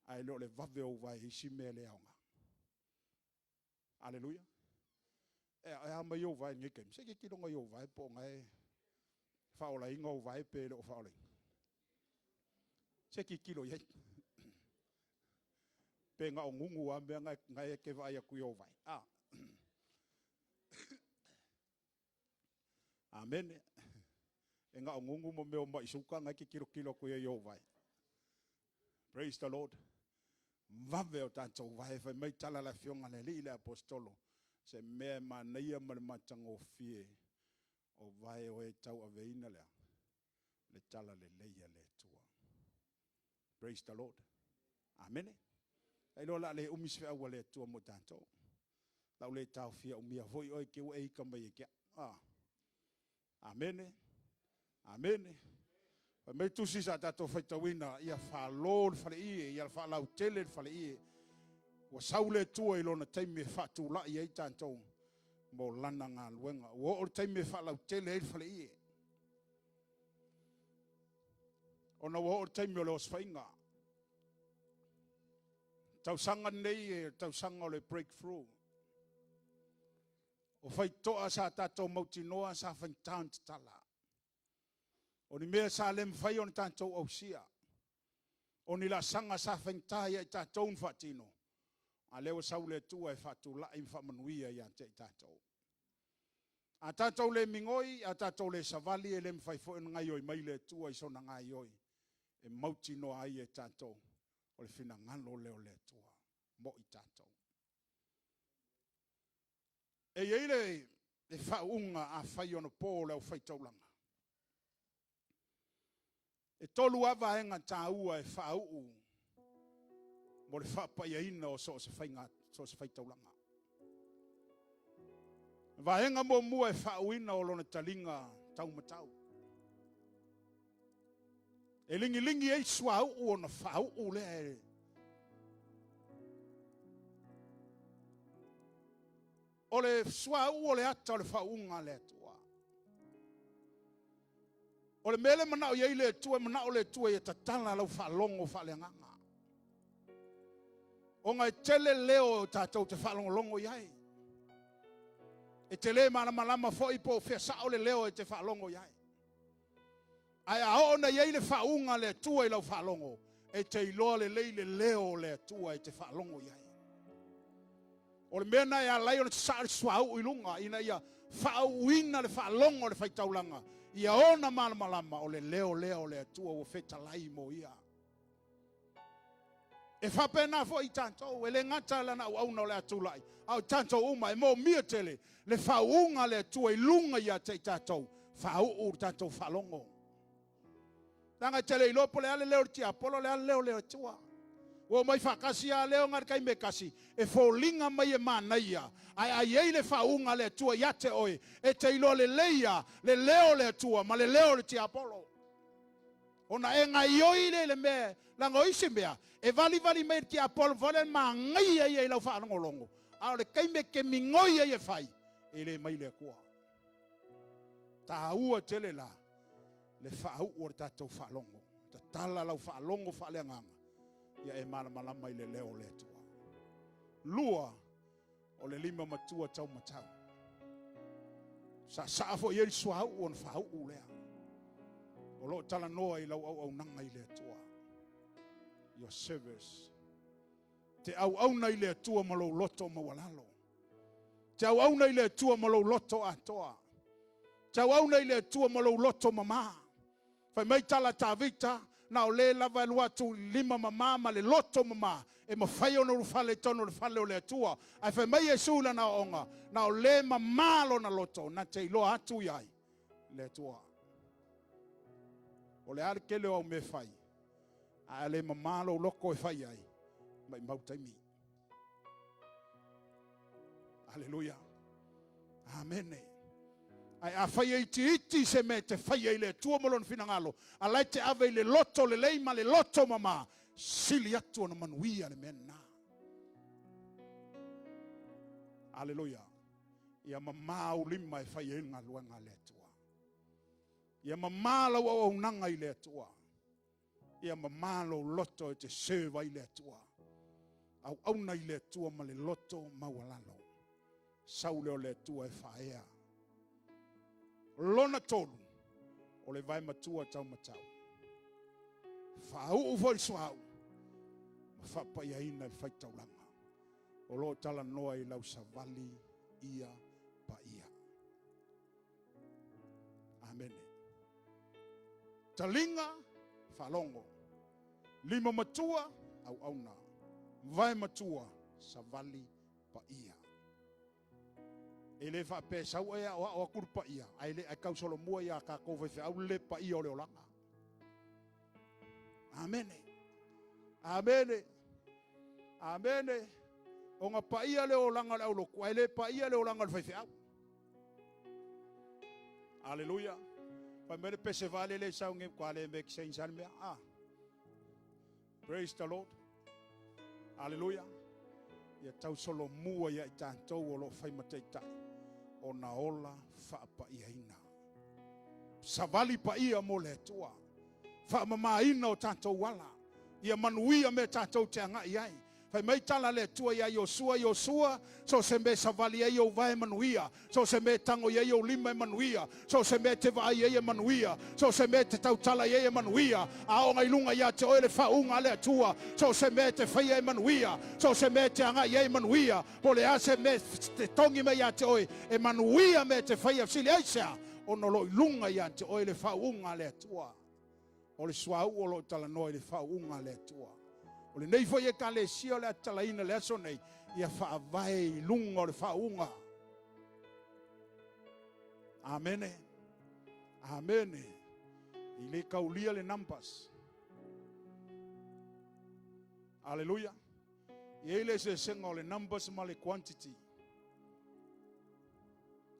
S4: Ae le o le vave o ou vae i isi mea le aoga. Aleluia. E a mai ou vae i lenei taimi, se i tilotilo i ou vae po o na e faaolaina ou vae pe le o faaolaina. Se tilotilo i ai. Pe na o nunu lava mea na e te vaai atu i ou vae. Ah. Amene. E na o nunu ma mea o mai suka na e te tilotilo atu i ai i ou vae. Praise the Lord. Vave o tatou vae, fai mai tala le afioga le alii le aposetolo, se mea e manaia ma le matagofie o vae o e tauaveina lea le tala lelei a le Atua. Praise the Lord. Amene. Ailoa la le umi se feau a le Atua mo tatou. Lau le taofia umia foi oe ke ua e ika mai e ke. Ah. Amene. Amene. Fai mai tusi sa tatou faitauina, ia falo le faleie, ia faalautele le faleie. Ua sau le Atua i lona taimi e faatulai ai tatou mo lana galuega. Ua oo le taimi e faalautele ai le faleie. Ona ua oo le taimi o le osofaiga. Tausaga nei e tausaga o le breakthrough. O faitotoa sa tatou mautinoa sa faigata ona tatala. O ni mea sa le mafai ona tatou ausia. O ni laasaga sa faigata ia i tatou ona faatino, a lea ua sau le Atua e faatulai ma faamanuia ia te i tatou. A tatou le migoi, a tatou le savali, e le mafai foi ona gaioi mai le Atua i sona gaioi e mautinoa ai e tatou o le finagalo lea o le Atua mo i tatou. E i ai le faauuga afai ona po le aufaitaulaga. E tolu lava vaega taua e faauu mo le faapaiaina o so o se faiga, so o se faitaulaga. Vaega muamua e faauuina o lona taliga taumatau. E ligilige ai suauu ona faauu lea e O le suauu o le ata o le faauuga a le Atua. O le mea lea e manao i ai le Atua, e manao le Atua ia tatala lau faalogo faaleagaga. Ona e tele leo tatou te faalogologo i ai. E te le malamalama foi po o fea sao le leo e te faalogo i ai. Ae a oo ina i ai le faauuga a le Atua i lau faalogo, e te iloa lelei le leo o le Atua e te faalogo i ai. O le mea lena e ala ai ona sasaa le suauu i luga, ina ia faauuina le faalogo a le faitaulaga, ia ona malamalama o le leo lea o le Atua ua fetalai mo ia. E faapena foi i tatou, e le gata lana auauna o le a tulai, a o tatou uma e moomia tele le faauuga a le Atua i luga ia te i tatou, faauu le tatou faalogo. Leaga e te le iloa po o le a le leo o le tiapolo, o le a le leo o le Atua. Ua omai faatasi lava leo na i le taimi e tasi, e foliga mai e manaia, ae a i ai le faauuga a le Atua ia te oe, e te iloa lelei lava le leo o le Atua ma le leo o le tiapolo. Ona e gaioi lea i le mea, leaga o isi mea, e valivali mai e le tiapolo foi lea, manaia ia i lau faalogologo, a o le taimi e te migoi ai e fai, e le mai le Atua. Taua tele la le faauu o le tatou faalogo. Tatala lau faalogo faaleagaga, ia e malamalama i le leo o le Atua. Lua, o le lima matua taumatau. Saasaa foi i ai le suauu ona faauu lea. O lo o talanoa i lau auaunaga i le Atua. Your service. Te auauna i le Atua ma lou loto maualalo. Te auauna i le Atua ma lou loto atoa. Te auauna i le Atua ma lou loto mama. Fai mai tala a Tavita, na o le lava e alu atu i lima mama ma le loto mama e mafai ona ulufale i totonu o le fale o le Atua. Ae fai mai Iesu i lana aoaoga, na o le mama lona loto na te iloa atu i ai le Atua. O le a le tele o au mea e fai, ae a le mama lou loto e fai ai, maimau taimi. Aleluia. Amene. Ae afai e itiiti se mea e te faia i le Atua ma Lona finagalo, a la e te ave i le loto lelei ma le loto mama, sili atu ona manuia le mea lena. Aleluia. Ia mama ou lima e fai ai le galuega a le Atua. Ia mama lau auaunaga i le Atua. Ia mama lou loto e te serve ai le Atua. Auauna i le Atua ma le loto maualalo. Sau lea o le Atua e faaea. Lona tolu, o le vae matua taumatau. Faauu foi le suauu ma faapaiaina le faitaulaga. O lo o talanoa i lau savali ia paia. Amene. Taliga, faalogo. Lima matua, auauna. Vae matua, savali paia. E le faapea e sau e aoao atu le paia, ae le ae tausolomua ia tatou faifeau le le paia o le olaga. Amene. Amene. Amene. Ona paia le olaga o le aulotu, ae le paia le olaga o le faifeau. Aleluia. Fai mai le pese vale le sau nge kwa le make sense al mea. Ah. Praise the Lord. Aleluia. Ia tausolomua ia i tatou o lo o fai ma taitai ona ola faapaiaina. Savali paia mo le Atua. Faamamaina o tatou ala. Ia manuia mea tatou te agai ai. Fai mai tala a le Atua iā Iosua, Iosua, so o se mea e savali ai ou vae e manuia, so o se mea e tago i ai ou lima e manuia, so o se mea e te vaai ai e manuia, so o se mea e te tautala i ai e manuia, a oo i luga ia te oe le faauuga a le Atua, so o se mea e te faia e manuia, so o se mea e te agai i ai e manuia, po o le a se mea e te togi mai ia te oe, e manuia mea e te faia, fesili aisea? Ona o lo o i luga ia te oe le faauuga a le Atua. O le suauu o lo o talanoa i le faauuga a le Atua. O lenei foi Ekalesia o le a tatalaina i le aso nei, ia faavae i luga o le faauuga. Amene. Amene. E le kaulia le numbers. Aleluia. E i ai le eseesega o le numbers ma le quantity.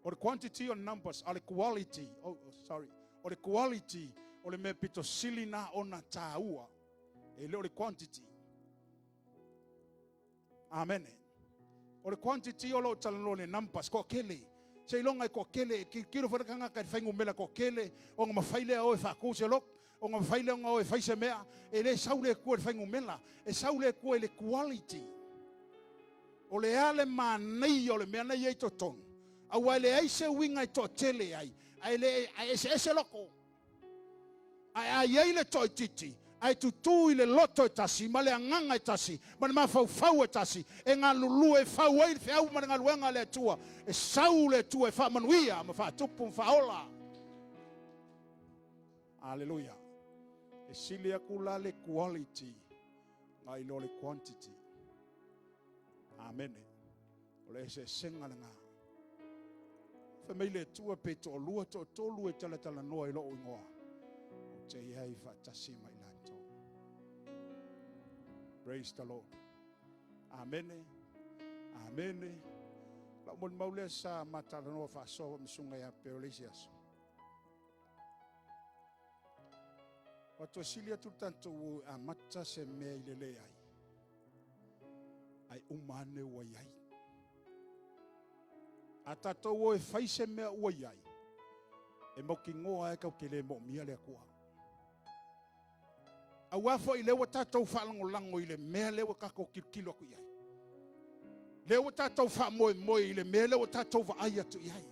S4: O le quantity o le numbers, a o le quality, oh, oh, sorry, o le quality O le mea pito sili na ona tāua, e le o le quantity. Amene. O le quantity o lo o talanoa le numbers, toatele. Seiloga e toatele, e tilotilo foi le tagata i le fuainumera toatele, ona mafai lea o e faatu se lotu, ona mafai lea ona o e fai se mea. E le sau le Atua i le fuainumera, e sau le Atua i le quality. O le a le manaia o le mea na i ai i totonu, aua e leai se uiga e toatele ai, ae le ae eseese loto. Ae a i ai le toaitiiti, ae tutū i le loto e tasi, ma le agaga e tasi, ma le mafaufau e tasi, e galulue e fau ai le feau ma le galuega a le Atua, e sau le Atua e faamanuia ma faatupu ma faaola. Aleluia. E sili atu la le quality nai lo le quantity. Amene. O le eseesega lena. Fai mai le Atua pe toalua toatolu e talatalanoa i lou igoa, ou te i ai faatasi ma i latou. Praise the Lord. Amene. Amene. Lau molimau lea sa ma talanoa faasoa ma susuga ia Peo le isi aso. Ua toe sili atu le tatou o e amata se mea i le leai, ae uma ane ua i ai. A tatou o e fai se mea ua i ai, e mautinoa lava e tatou te le moomia le Atua. Aua foi lea ua tatou faalagolago i le mea lea ua tatou tilotilo atu i ai. Lea ua tatou faamoemoe i le mea lea ua tatou vaai atu i ai.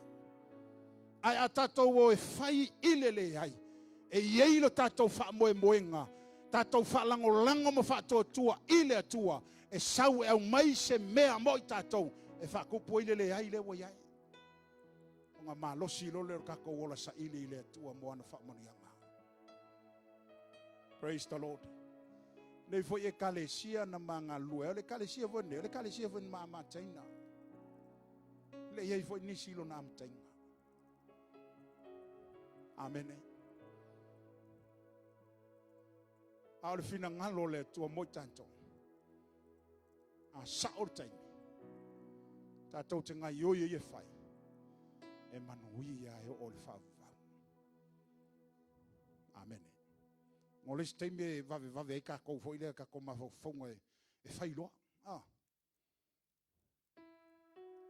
S4: Ae a tatou o e fai i le leai, e i ai lo tatou faamoemoega, tatou faalagolago ma faatuatua i le Atua, e sau e aumai se mea mo i tatou e faatupu ai le leai lea ua i ai. Ona malosi loa lea o le tatou ola saili i le Atua mo ana faamanuiaga. Praise the Lord. Nei foi ekalesia na ma galulue ai. O le ekalesia foi nei, o le ekalesia foi na ma amataina. Le i ai foi nisi i lona amataina. Amene. A o le finagalo o le Atua mo i tatou. A sao le taimi, tatou te gaioi ai e fai, e manuia e oo i le faavavau. Amene. O le isi taimi e vavevave ai tatou foi lea, tatou mafaufauga e fai loa. Ah.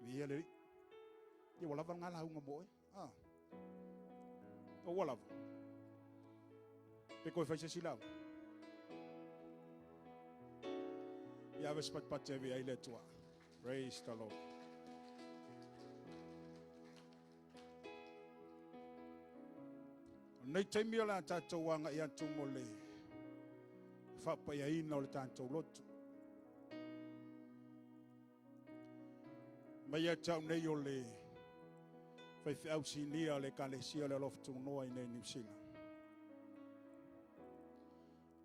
S4: Viia le Alii. Ia ua lava lena lauga mo oe. Ah. O ua lava. Pe toe fai se isi lauga. Ia ave se patipati e ave ai le Atua. Praise the Lord. O lenei taimi o le a tatou agai atu mo le faapaiaina o le tatou lotu. Mai ia te au nei o le faifeau sinia o le Ekalesia o le Alofa Tunoa i nei Niu Sila.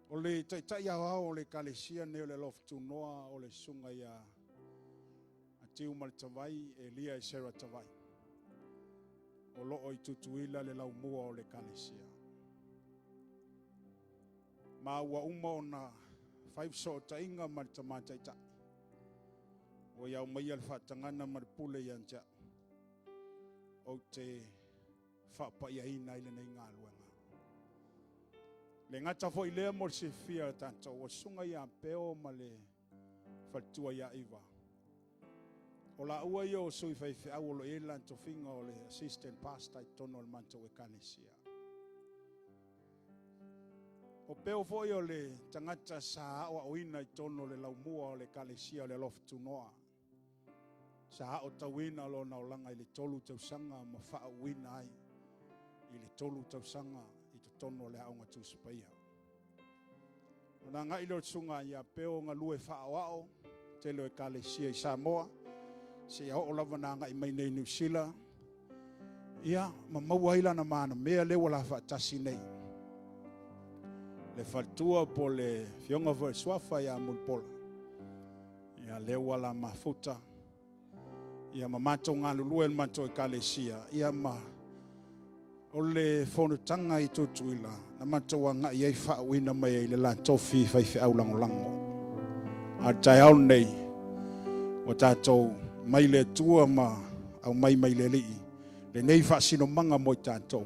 S4: O le taitai aoao o le Ekalesia nei o le Alofa Tunoa o le susuga ia Atiu Maletavai, Elia Esera Tavai. O lo o i Tutuila le laumua o le Ekalesia. Ma ua uma ona fai fesootaiga ma le Tama Taitai. Ua ia aumaia le faatagana ma le pule ia te au. Ou te faapaiaina ai lenei galuega. Le gata foi lea mo le silafia o tatou, o susuga ia Peo ma le faletua ia Iva. O laua ia o sui faifeau o lo o i ai le latou tofiga o le assistant pastor i totonu o le matou ekalesia. O Peo foi o le tagata sa aoaoina i totonu o le laumua o le ekalesia o le Alofa Tunoa. Sa aotauina lona olaga i le 3 tausaga ma faauuina ai i le 3 tausaga i totonu o le Aoga Tusi Paia. Ona agai lea o le susuga ia Peo galue faaoao tele o ekalesia i Samoa, seia oo lava na agai mai nei i Niu Sila, ia, ma maua ai lana manamea lea ua la faatasi nei. Le faletua po le afioga foi le suafa ia Mulipola, ia lea ua la mafuta, ia ma matou galulue le matou ekalesia, ia ma o le fonotaga i Tutuila na matou agai ai faauuina mai ai le la tofi faifeau lagolago. A o le taeao lenei, ua tatou mai le Atua ma aumai mai le Alii lenei faasinomaga mo i tatou.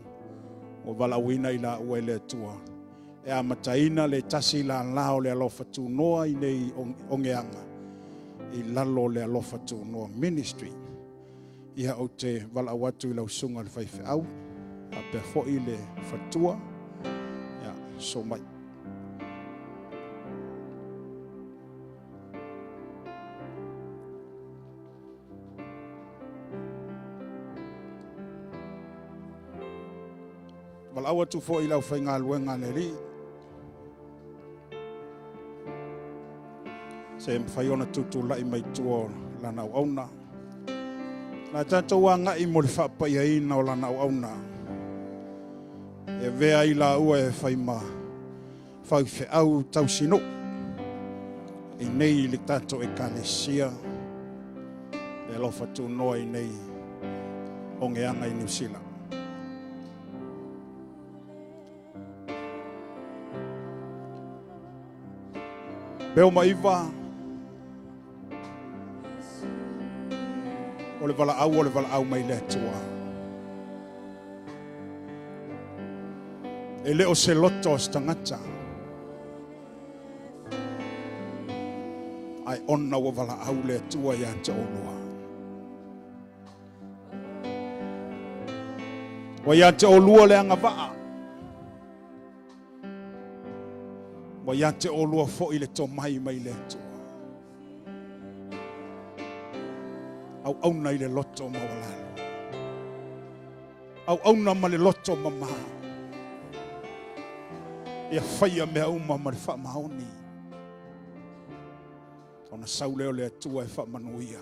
S4: Ua valaauina i laua e le Atua e amataina le tasi lala o le Alofa Tunoa i nei ogeaga i lalo o le Alofa Tunoa Ministry. Ia ou te valaau atu i lau susuga i le faifeau faapea foi le faletua. Ia, susu mai. Valaau atu foi i le aufaigaluega a le Alii, se mafai ona tutulai mai tua o lana auauna. La tatou agai mo le faapaiaina o lana auauna. E avea ai laua e fai ma faifeau tausinuu i nei i le tatou ekalesia le alofa tunoa i nei ogeaga i Niu Sila. Beo ma Iva, o le valaau o le valaau mai le Atua. E le o se loto o se tagata, ae ona ua valaau le Atua ia te oulua. Ua ia te oulua le agavaa, ua ia te oulua foi le tomai mai le Atua. Auauna i le loto maualalo. Auauna ma le loto mama. Ia faia mea uma ma le faamaoni. Ona sau lea o le Atua e faamanuia.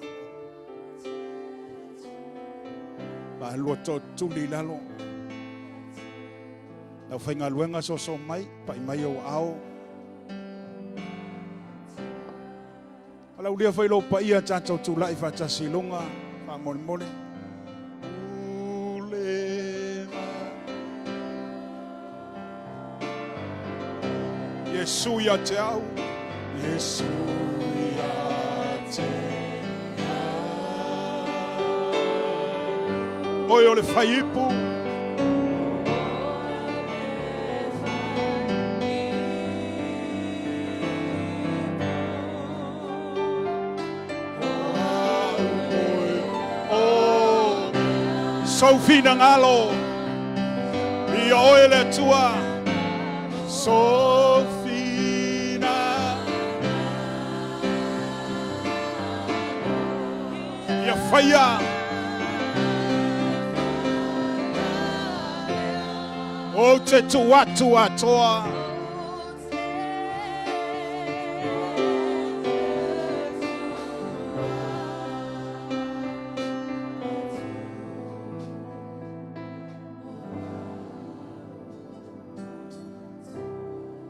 S4: Vaalua tootuli i lalo. Lau faigaluega soso mai, pai mai ou aao. Alaulia foi lou paia tatou tulai faatasi i luga faamolemole. Iesu ia te au, Iesu ia te au. Oe o le faiipu. Sou finagalo ia oe le Atua. Sou fina ia faia ou te tuu atu atoa.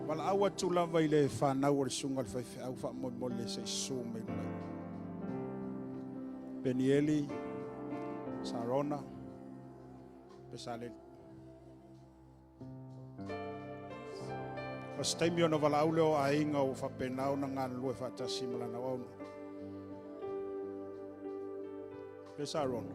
S4: Valaau atu lava i le fanau o le susuga i le faifeau faamolemole se i susu mai mai. Penieli, Sarona, Pesaleli. O se taimi ona valaau lea o aiga ua faapena ona galulue faatasi ma lana auauna. Pe Sarona.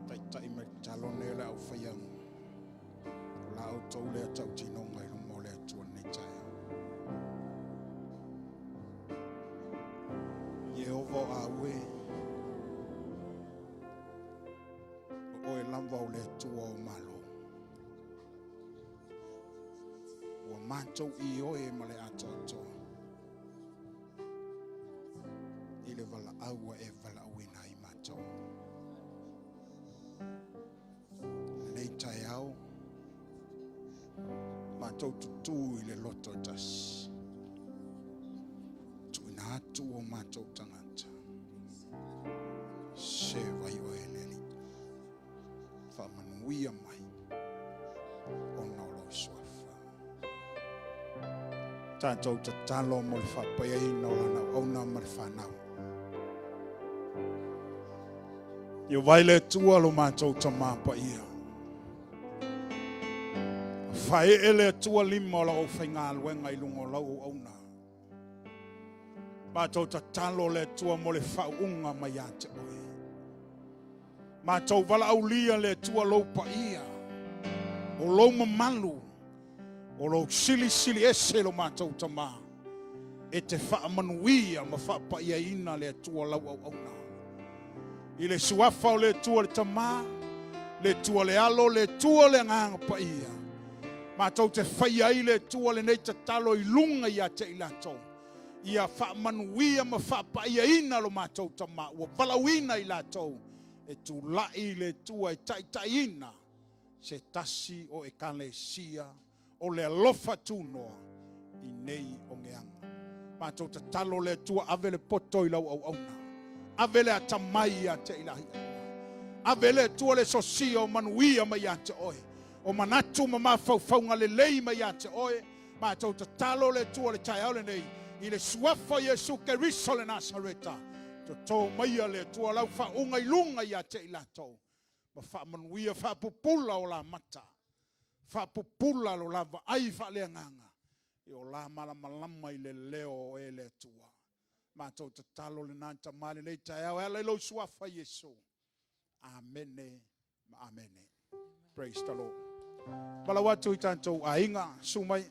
S4: Taitai mai tatalo nei le aufaia o la outou lea tautinoga i luma o le Atua lenei taeao. Iehova o aue, o oe lava o le Atua o Malo. Ua matou ioe ma le atoatoa i le valaau ua e valaauina ai matou. Lenei taeao, matou tutū i le loto e tasi. Tuuina atu o matou tagata. Se vai oe le Alii. Faamanuia mai ona o lou suafa. Tatou tatalo mo le faapaiaina o lana auauna ma le fanau. Ia vai le Atua lo matou Tama paia. Faaee le Atua lima o lau aufaigaluega i luga o lau auauna. Matou tatalo le Atua mo le faauuga mai ia te Oe. Matou valaaulia le Atua lou paia, o lou mamalu, o lou silisili ese lo matou Tama, e te faamanuia ma faapaiaina le Atua lau auauna. I le suafa o le Atua le Tama, le Atua le Alo, le Atua le Agaga Paia, matou te faia ai le Atua lenei tatalo i luga ia te i latou, ia faamanuia ma faapaiaina lo matou Tama ua valaauina i latou e tulai i le Atua e taitaiina se tasi o Ekalesia o le alofa tunoa i nei ogeaga. Matou tatalo le Atua ave le poto i lau auauna. Ave le atamai ia te i laia. Ave le Atua le sosia o manuia mai ia te oe. O manatu ma mafaufauga lelei mai ia te oe. Matou tatalo le Atua le taeao lenei i le suafa o Iesu Keriso le Nasareta. Toto maia le Atua lau faauuga i luga ia te i latou ma faamanuia faapupula o la mata, faapupula lo la vaai faaleagaga i o la malamalama i le leo o oe le Atua. Matou tatalo lena Tama i lenei taeao e ala i lou Suafa Iesu. Amene ma amene. Praise the Lord. Valaau atu i tatou aiga, susu mai.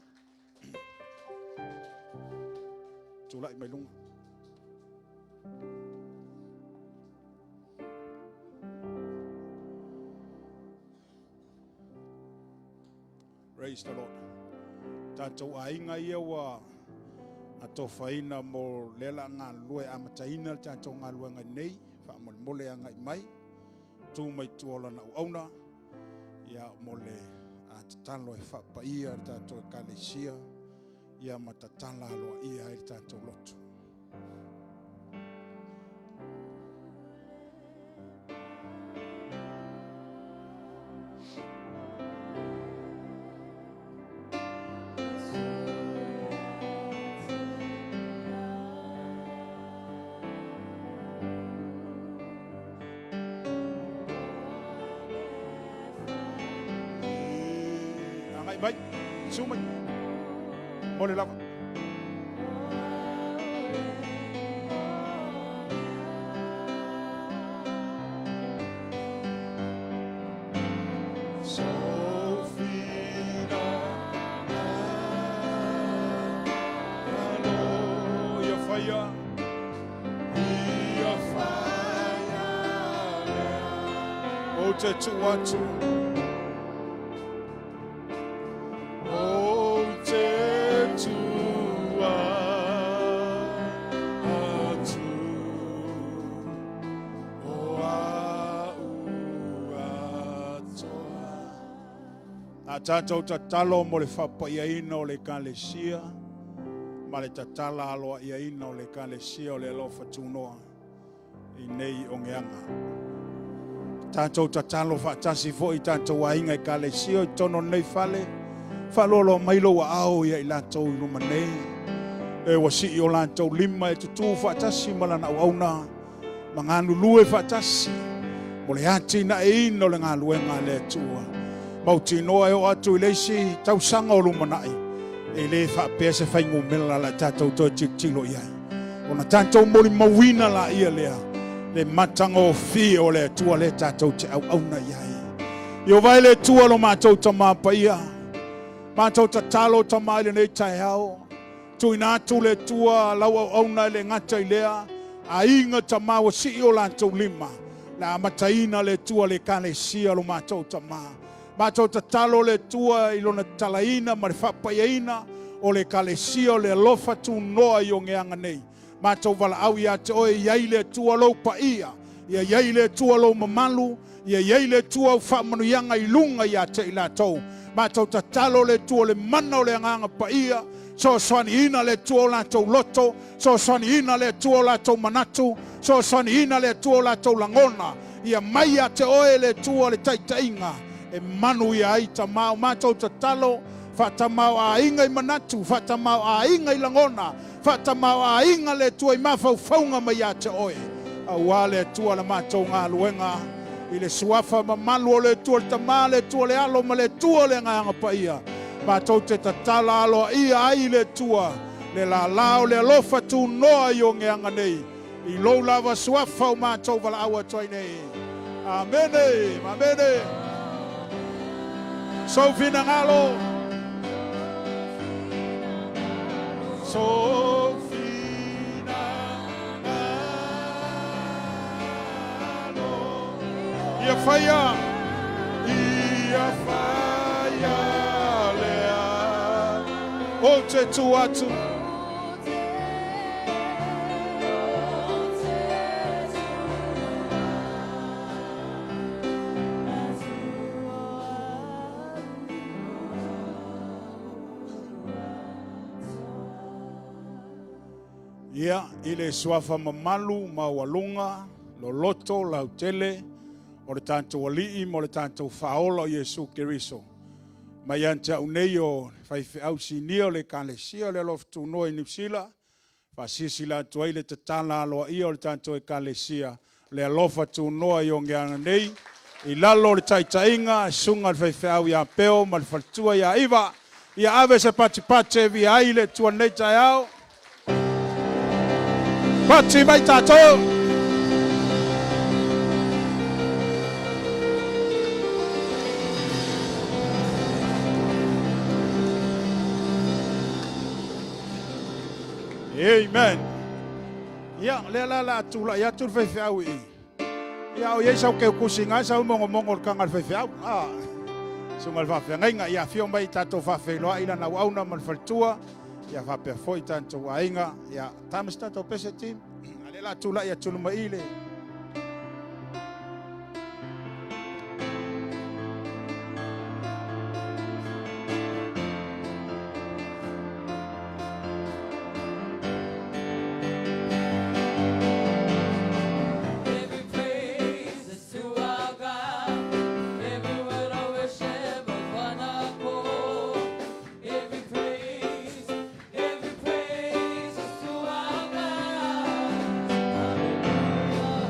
S4: Tulai mai luga. Praise the Lord. Tatou aiga ia ua atofaina mo lea la galulue amataina le tatou galuega nei, faamolemole agai mai, tu mai tua o lana auauna, ia mo le tatalo e faapaia le tatou ekalesia, ia ma tatala aloaia ai le tatou lotu. Agai mai, susu mai. Mo le lava. Ou te tuu atu Ou te tuu atu O a'u atoa. A tatou tatalo mo le faapaiaina o le Ekalesia ma le tatala aloaiaina o le Ekalesia o le Alofa Tunoa i nei ogeaga. Tatou tatalo faatasi foi i tatou aiga ekalesia i totonu o lenei fale, faaloaloa mai lou aao ia i latou i luma nei, e ua sii o latou lima e tutū faatasi ma lana auauna ma galulue faatasi mo le atinaeina o le galuega a le Atua. Mautinoa e oo atu i le isi tausaga o lumanai, e le faapea se faigumela la tatou toe tilotilo i ai. Ona tatou molimauina laia lea le matagofie o le Atua lea tatou te auauna i ai. Ieova e le Atua lo matou Tama Paia, matou tatalo Tama i lenei taeao, tuuina atu le Atua lau auauna e le gata i lea, aiga Tama ua sii o latou lima, le amataina le Atua le Ekalesia lo matou Tama. Matou tatalo le Atua i Lona tatalaina ma le faapaiaina o le Ekalesia o le alofa tunoa i ogeaga nei. Matou valaau ia te Oe, i ai le Atua Lou paia, ia i ai le Atua Lou mamalu, ia i ai le Atua Au faamanuiaga i luga ia te i latou. Matou tatalo le Atua le mana o le Agaga Paia, soasoaniina le Atua o latou loto, soasoaniina le Atua o latou manatu, soasoaniina le Atua o latou lagona, Ia mai ia te oe le Atua le taitaiga e manuia ai Tama o matou tatalo, faatamaoaiga i manatu, faatamaoaiga i lagona, faatamaoaiga le Atua i mafaufauga mai ia te oe, aua le Atua la matou galuega i le suafa mamalu o le Atua le Tama, le Atua le Alo ma le Atua le Agaga Paia. Matou te tatala aloaia ai i le Atua le lala o le alofa tunoa i ogeaga nei, i lou lava suafa o matou valaau atu ai nei. Amene, amene. Sou finagalo. Sou finagalo. Ia faia, ia faia lea. Ou te tu atu. Ia, i le suafa mamalu maualuga, loloto, lautele, o le tatou Alii ma le tatou Faaola o Iesu Keriso. Mai ia te au nei o le faifeau sinia o le Ekalesia o le Alofa Tunoa i Niu Sila, faasilasila atu ai le tatala aloaia o le tatou Ekalesia le Alofa Tunoa i ogeaga nei, i lalo o le taitaiga a Susuga i le Faifeau ia Peo ma le Faletua ia Iva. Ia ave se patipati e via ai le Atua nei taeao. Pati mai tatou! Amen. Ia, lea la la tulai atu le faifeau i. Ia, o iai sau keukusi ngai sau mongomongo o le kanga le faifeau. Ah. Suga le faafeagaiga. Ia, afio mai tatou faafeiloai lana auauna ma le faletua. Ia faapea foi tatou aiga. Ia, tama se tatou pese team. A lea la tulai atu luma i le
S5: Every praise is to our God. Every word of worship with one accord. Every praise, every praise is to our God. Hallelujah.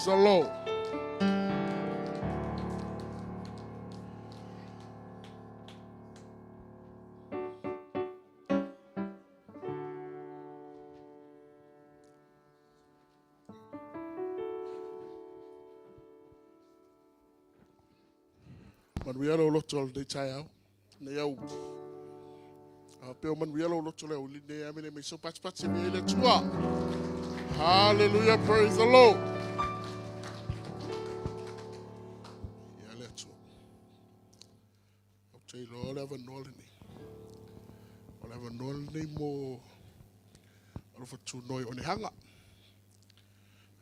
S1: Praise the Lord. Manuia lou loto o lenei taeao, lenei aoauli. A pea o manuia lou loto le aoauli lenei, amene mai sau patipati e mea i le Atua. Hallelujah, praise the Lord. Ia le Atua. Ou te iloa o le avanoa lenei. O le avanoa lenei mo alofa tunoi o Nehaga.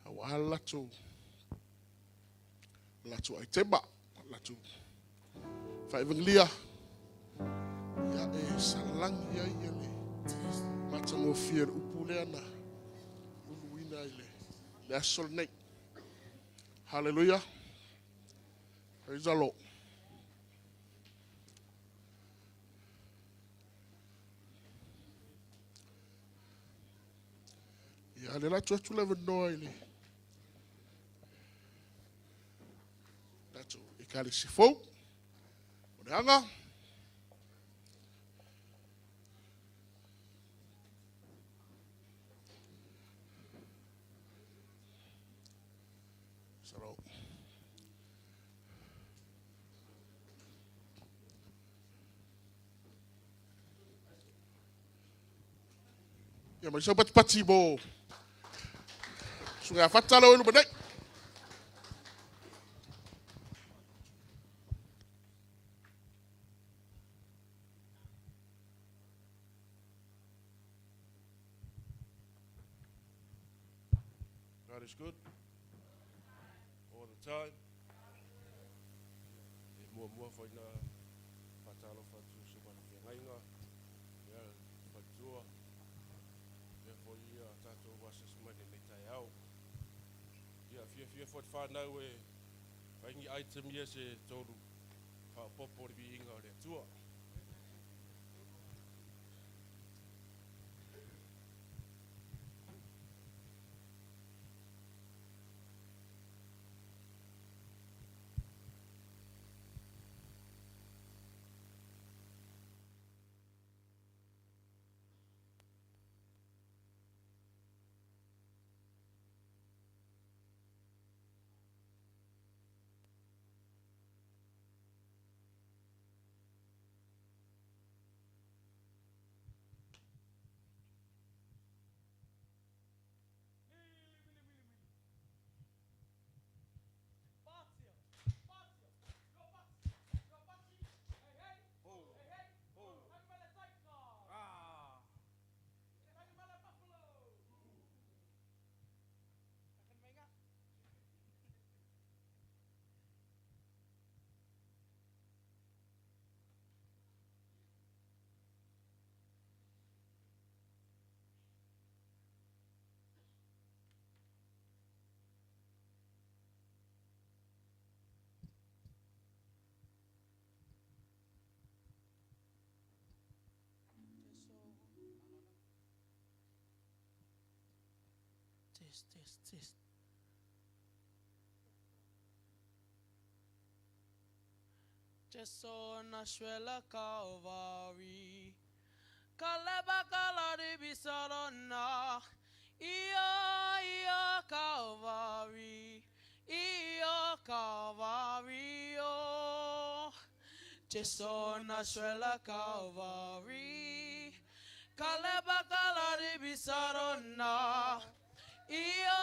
S1: Aua le latou aitema, latou faaevagelia, ia e salagi ai ia le matagofie le upu lea na uluina i le aso lenei. Hallelujah. Praise the Lord. Ia le la atu le avanoa i le tatou Ekalesia fou. O le aga. Sarau. Ia mai sau patipati mo suga fata le oilu manei.
S6: God is good all the time. E muamua foi na faatalofa atu i susuga i le feagaiga, ia le faletua, faapea foi ia tatou asiasi mai lenei taeao. Ia fiafia foi le fanau e fai ni item ia se tolu faaopoopo i le viiga o le Atua.
S5: Test, test, test. Jesu na shwela Calvary. Kaleba kalari bisarona. Ia ia Calvary. Ia Calvary. Oh. Jesu na shwela Calvary. Kaleba kalari bisarona. Ia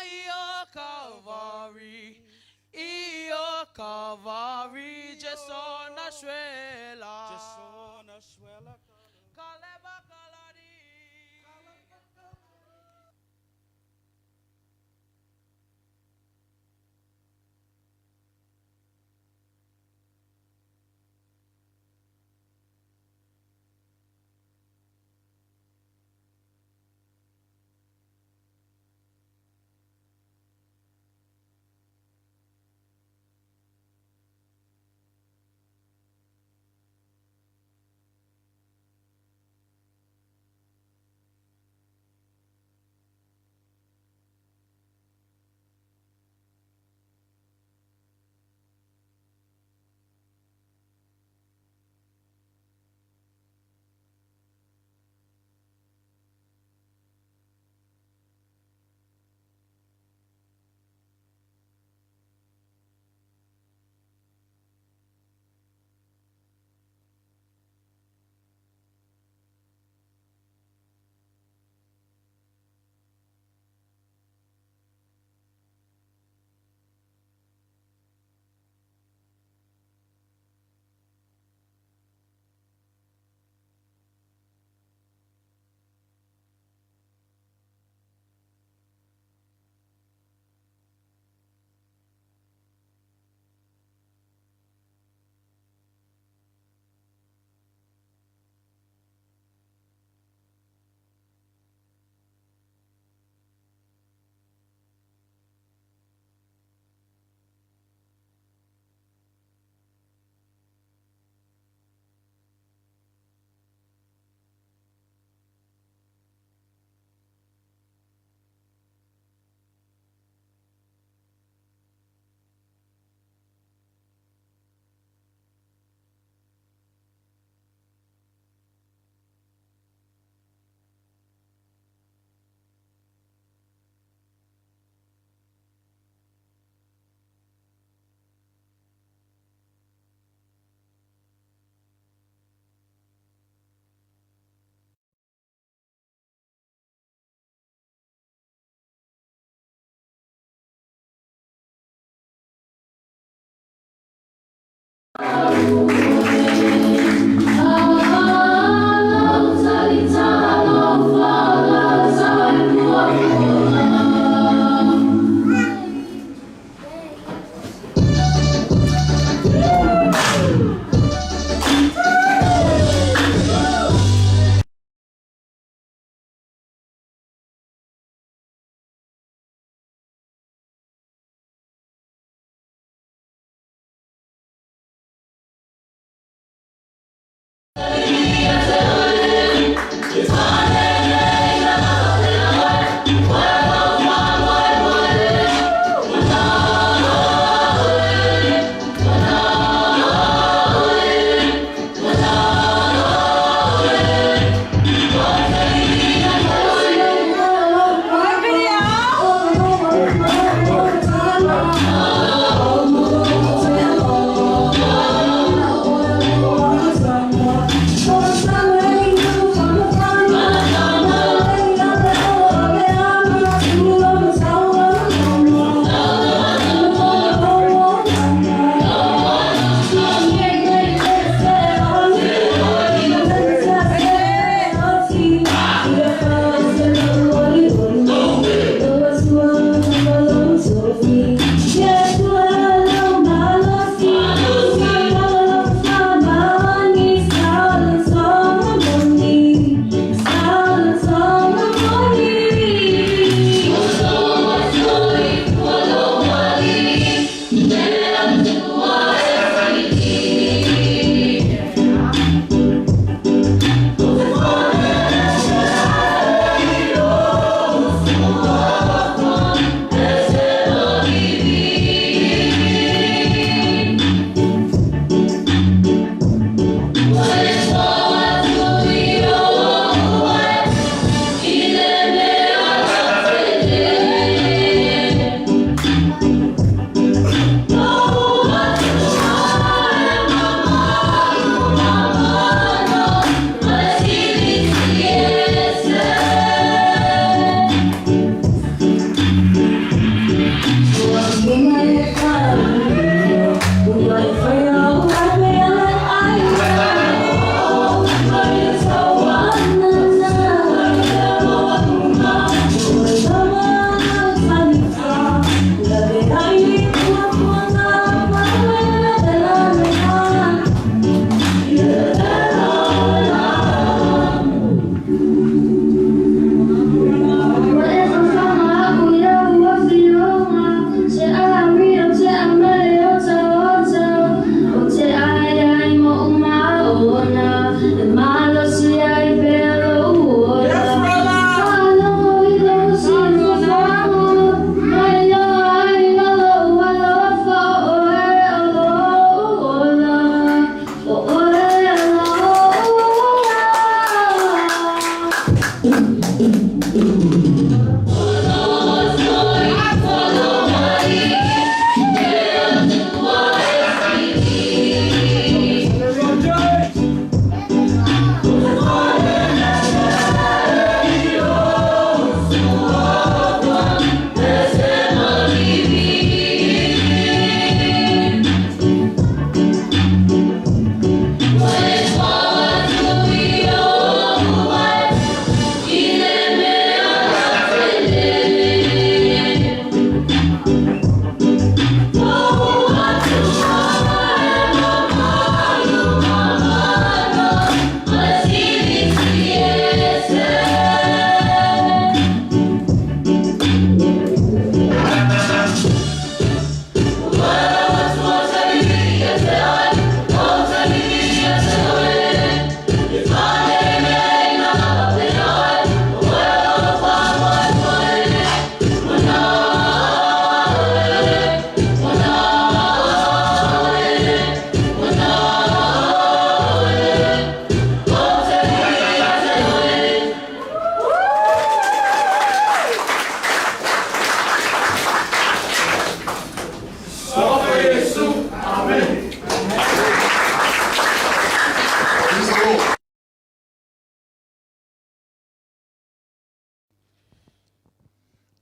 S5: ia Calvary. Ia Calvary. Jesu na shwela.
S6: Jesu na shwela
S5: Kaleba kalari.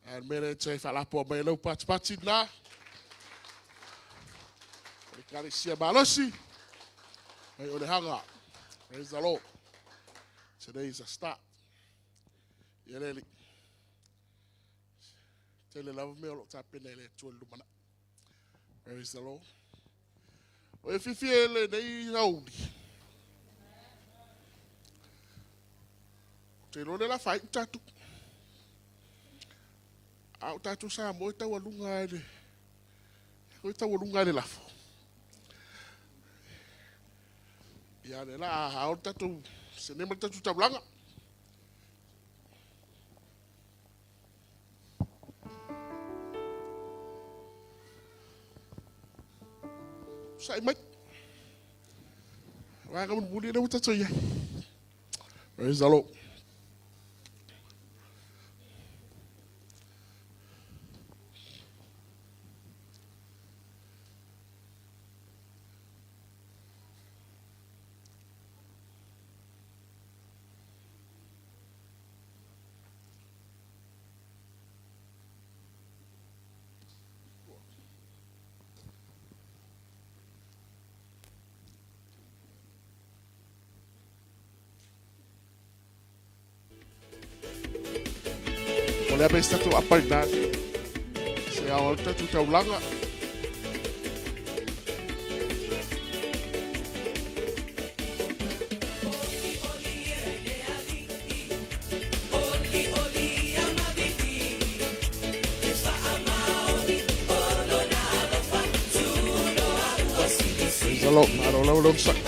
S1: Ae le mea lea e te faalapoa mai lau patipati na. O le Ekalesia malosi. Mai o le hanga. Praise the Lord. Today is a start. Ia le li. Tele lava mea o lo tapena i le Atua i le lumanai. Praise the Lord. O e fifi e le nei auli. Te iloa le la fai u tatu. A o tatou Samoa e taualuga ai le e taualuga ai le lafo. Ia le la a hao le tatou sene ma le tatou taulaga. Sai mai. Vaega mulimuli lea ua tatou i ai. Praise the Lord. O le a pe se tatou apa i ina se ao ai le tatou taulaga. Praise the Lord. Malo lava le onosai.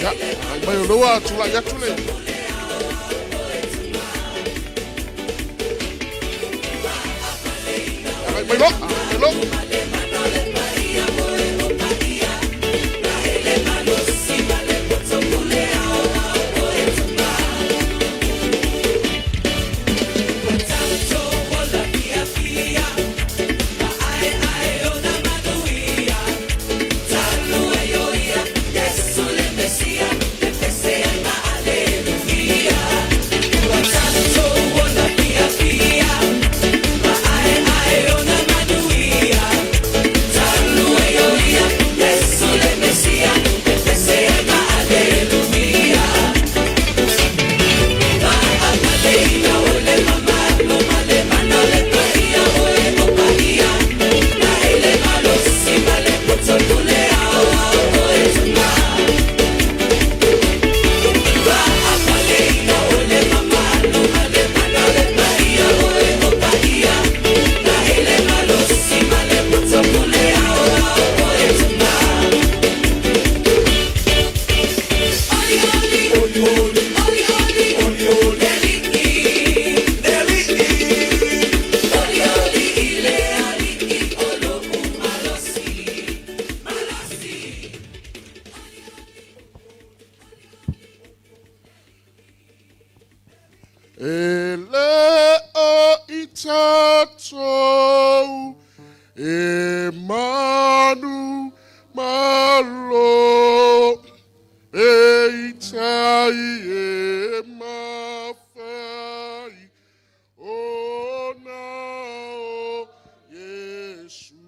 S1: Ia, agai mai o lea ua tulai atu le agai mai loa, agai mai loa. E le o i tatou e manu malo e itai e mafai ona o Iesu.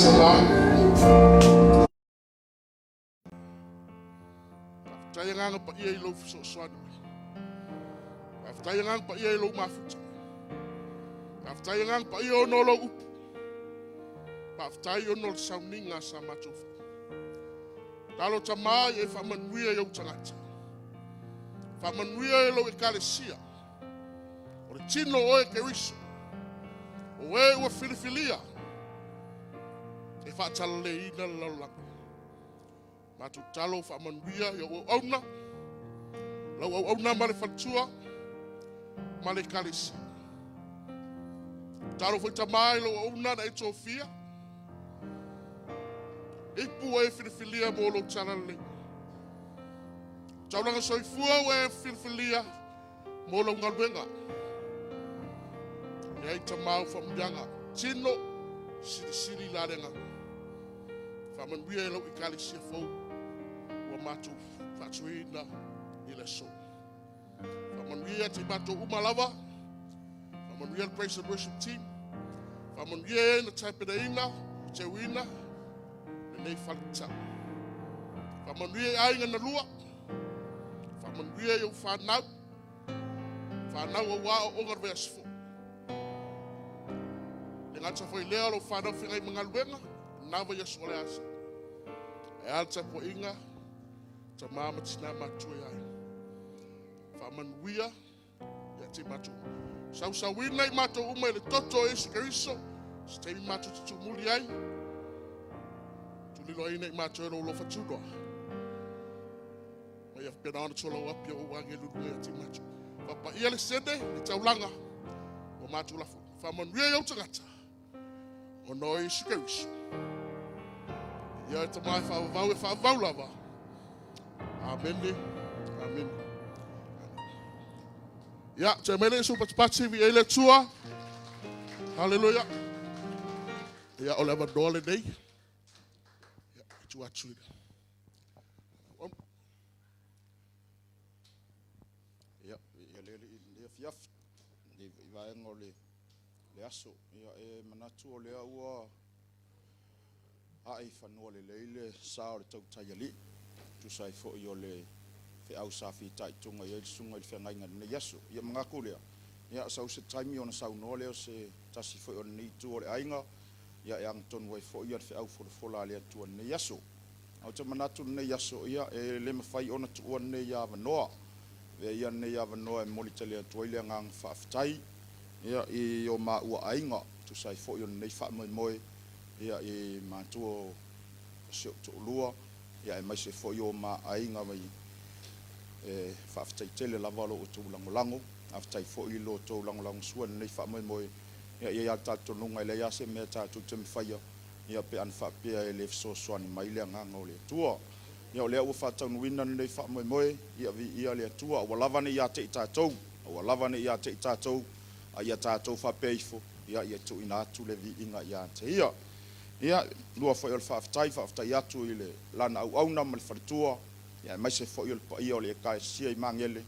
S1: tamā. Faafetai Agaga Paia i lou fesoasoani mai. Faafetai Agaga Paia i lou mafuta. Faafetai Agaga Paia ona o lou upu. Faafetai ona o le sauniga sa matou fai. Talo tamā ia e faamanuia i ou tagata. Faamanuia i lou ekalesia. O le tino o oe Keriso. O e ua filifilia e faatalaleina le lalolagi. Matou talo faamanuia i ou auauna, lau auauna ma le faletua ma le ekalesia. Talo foi tamā i lou auauna na e tofia, ipu ua e filifilia mo lou talalelei. Taulaga soifua ua e filifilia mo lau galuega. E ai tamā o faamanuiaga, tino silisili la le agaga. Faamanuia i lau ekalesia fou ua matou faatuina i le aso. Faamanuia ia te i matou uma lava. Faamanuia le praise and worship team. Faamanuia e na tapenaina, teuina lenei fale tatalo. Faamanuia i aiga na lua. Faamanuia i ou fanau. Fanau aua aoaoga o le vaiaso fou. Le gata foi lea o lou fanau feagai ma galuega, na vaiaso o le asa. Ae a le tapuaiga, tama ma tina matutua i aiga. Faamanuia ia te i matou. Sausauina i matou uma i le toto o Iesu Keriso, se taimi matou te tumuli ai, tuliloaina i matou e lou alofa tunoa. Ma ia faapena ona tolau api o ou agelu i luga ia te i matou. Faapaia le sene, le taulaga, ua matou lafo. Faamanuia i ou tagata, ona o Iesu Keriso. Ia e tama e faavavau e faavavau lava. Amene, amene. Ia, toe mai le Iesu patipati, viia ai le Atua. Haleluia. Ia, o le avanoa lenei. Ia, tuu atu i le...
S3: Ia, viia le Alii i lenei afiafi, lenei foi vaega o le aso. Ia, e manatu o lea ua ae i fanua lelei le sa o le tautai alii, e tusa ai foi o le feau sa fitaituga i ai le susuga i le feagaiga i lenei aso. Ia manatu lea, ia sau se taimi ona saunoa lea o se tasi foi o lenei itu o le aiga, ia e agatonu ai foi le feau folafola a le Atua i lenei aso. Ae ou te manatu i lenei aso, ia e le mafai ona tuua lenei avanoa. Avea ia lenei avanoa e momoli tele atu ai le agaga faafetai, ia, i o maua aiga, e tusa ai foi o lenei faamoemoe, ia, i matua o si ou toalua, ia, aemaise foi o ma aiga mai. E faafetai tele lava lo outou lagolago, faafetai foi i lo outou lagolagosua i lenei faamoemoe. Ia, e i ai lava le talitonuga e leai lava se mea tatou te mafaia, ia, pe ana faapea e le fesoasoani mai le agaga o le Atua. Ia, o lea ua faataunuuina lenei faamoemoe, ia viia le Atua, aua lava ne i ia te i tatou, aua lava ne i ia te i tatou, a ia tatou faapea ifo, ia, ia tuuina atu le viiga ia te Ia. Ia, lua foi o le faafetai, faafetai atu i le Lana auauna ma le faletua, ia, aemaise foi o le paia o le Ekalesia i Magele,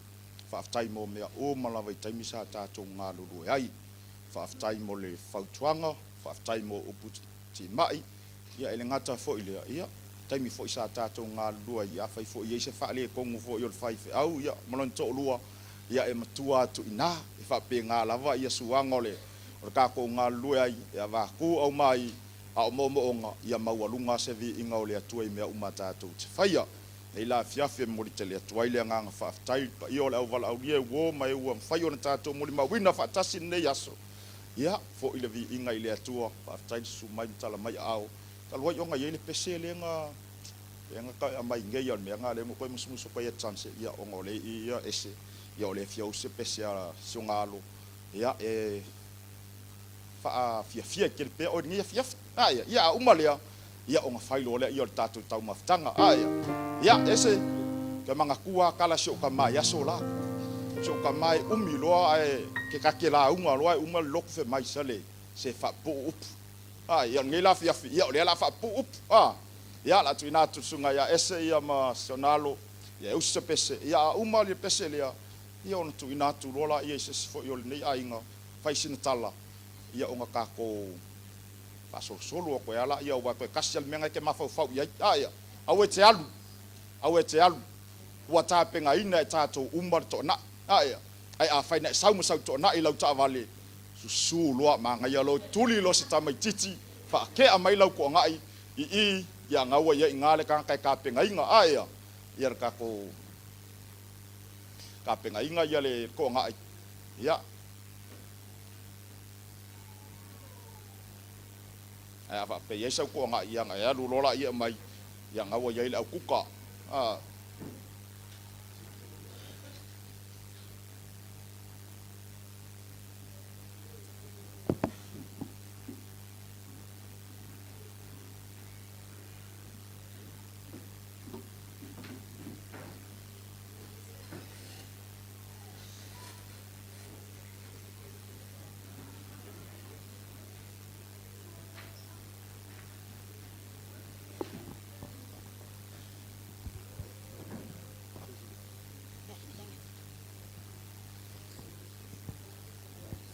S3: faafetai mo mea uma lava i taimi sa tatou galulue ai. Faafetai mo le fautuaga, faafetai mo upu timai, ia e le gata foi i lea, ia, taimi foi sa tatou galulue ai, afai foi e i ai se faaletonu foi o le faifeau, ia, ma lona toalua, ia e matua atu i ina. E faapena lava ia suaga o le tatou galulue ai, e avatu aumai, a o moomooga, ia maualuga se viiga o le Atua i mea uma tatou te faia. Nei la afiafi e momoli tele atu ai le agaga faafetai i le paia o le auvalaaulia e uo ma e ua mafai ona tatou molimauina faatasi i lenei aso. Ia, foi le viiga i le Atua, faafetai le susu mai ma tala mai aao. Talu ai ona e i ai le pese lea na, lea na toe aumai nei a o le mea lena lea na ou toe musumusu atu ai ia Chance, ia ona o lea e i i ese, ia o lea e fia usi se pese a si ona alo, ia e faafiafia tele pea oe i lenei afiafi. A ia, ia a uma lea, ia ona fai loa lea ia o le tatou taumafataga. A ia, ia ese, toe manatua lava tala a si ou tama i aso la. Si ou tama e umi loa ae ke ta te lauga loa e uma le lotu fai mai, sale, se faapupuu upu. A ia, o lenei la afiafi, ia o lea o le a faapupuu upu. A ia, o le a tuuina atu i le susuga ia Ese ia ma si ona alo, ia e usi se pese. Ia a uma le pese lea, ia ona tuuina atu loa lea i se isi foi o lenei aiga, fai sina tala, ia ona tatou.
S4: Faasolosolo atu ai lava laia aua toe tasi lava le mea lena e te mafaufau i ai. A ia, aua e te alu, aua e te alu, ua tapenaina e tatou uma le toanai. A ia, ae afai na e sau ma sau toanai i lau taavale, susu loa, manaia loa, tuli loa se tamaitiiti, faatea mai lau toanai i i, ia na ua i ai i ina le tagata e tapenaina. A ia, ia le tatou tapenaina ia le toanai, ia. Ae a faapea e i ai sau toanai, ia ona e alu loa laia e aumai, ia na ua i ai le aukuka. A.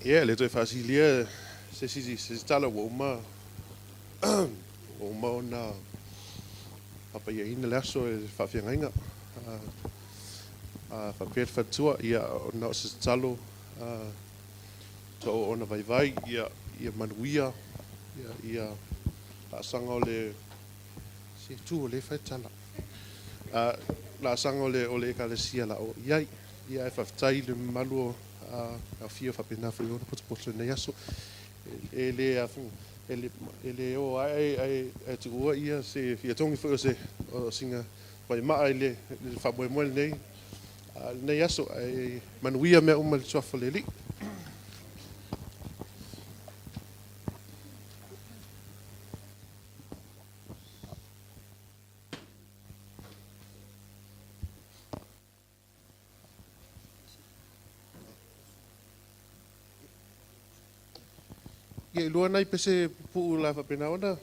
S1: Ia, e le toe faasilia se isi se isi tala ua uma ua uma ona faapaiaina le aso e le faafeagaiga. A faapea le faletua, ia ona o se tatalo tua auauna vaivai, ia ia manuia ia ia laasaga o le se tu o lea e fai tala. Laasaga o le o le Ekalesia la o i ai. Ia ae faafetai i le mamalu o afio faapena foi ona potopoto i lenei aso. E le e le o ae ae tuua ia se fia togi foi o se o sina vaimai i le faamoemoe lenei lenei aso ae manuia mea uma i le suafa o le Alii. Ia, e lua nai pese pupuu la faapena ona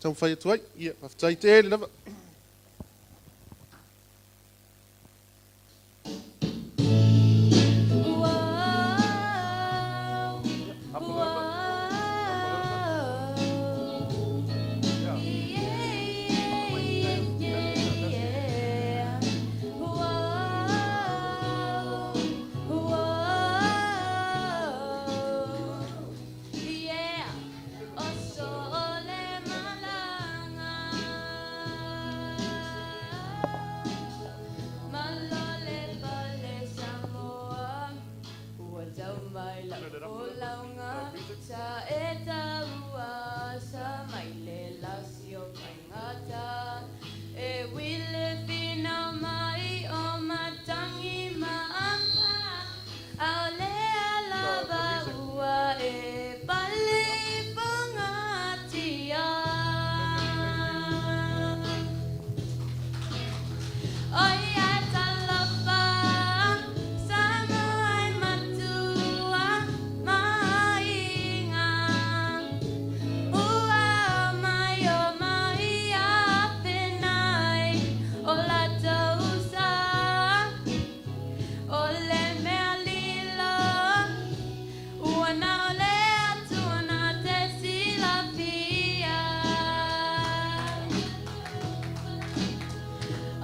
S1: taumafai atu ai. Ia, faafetai tele lava.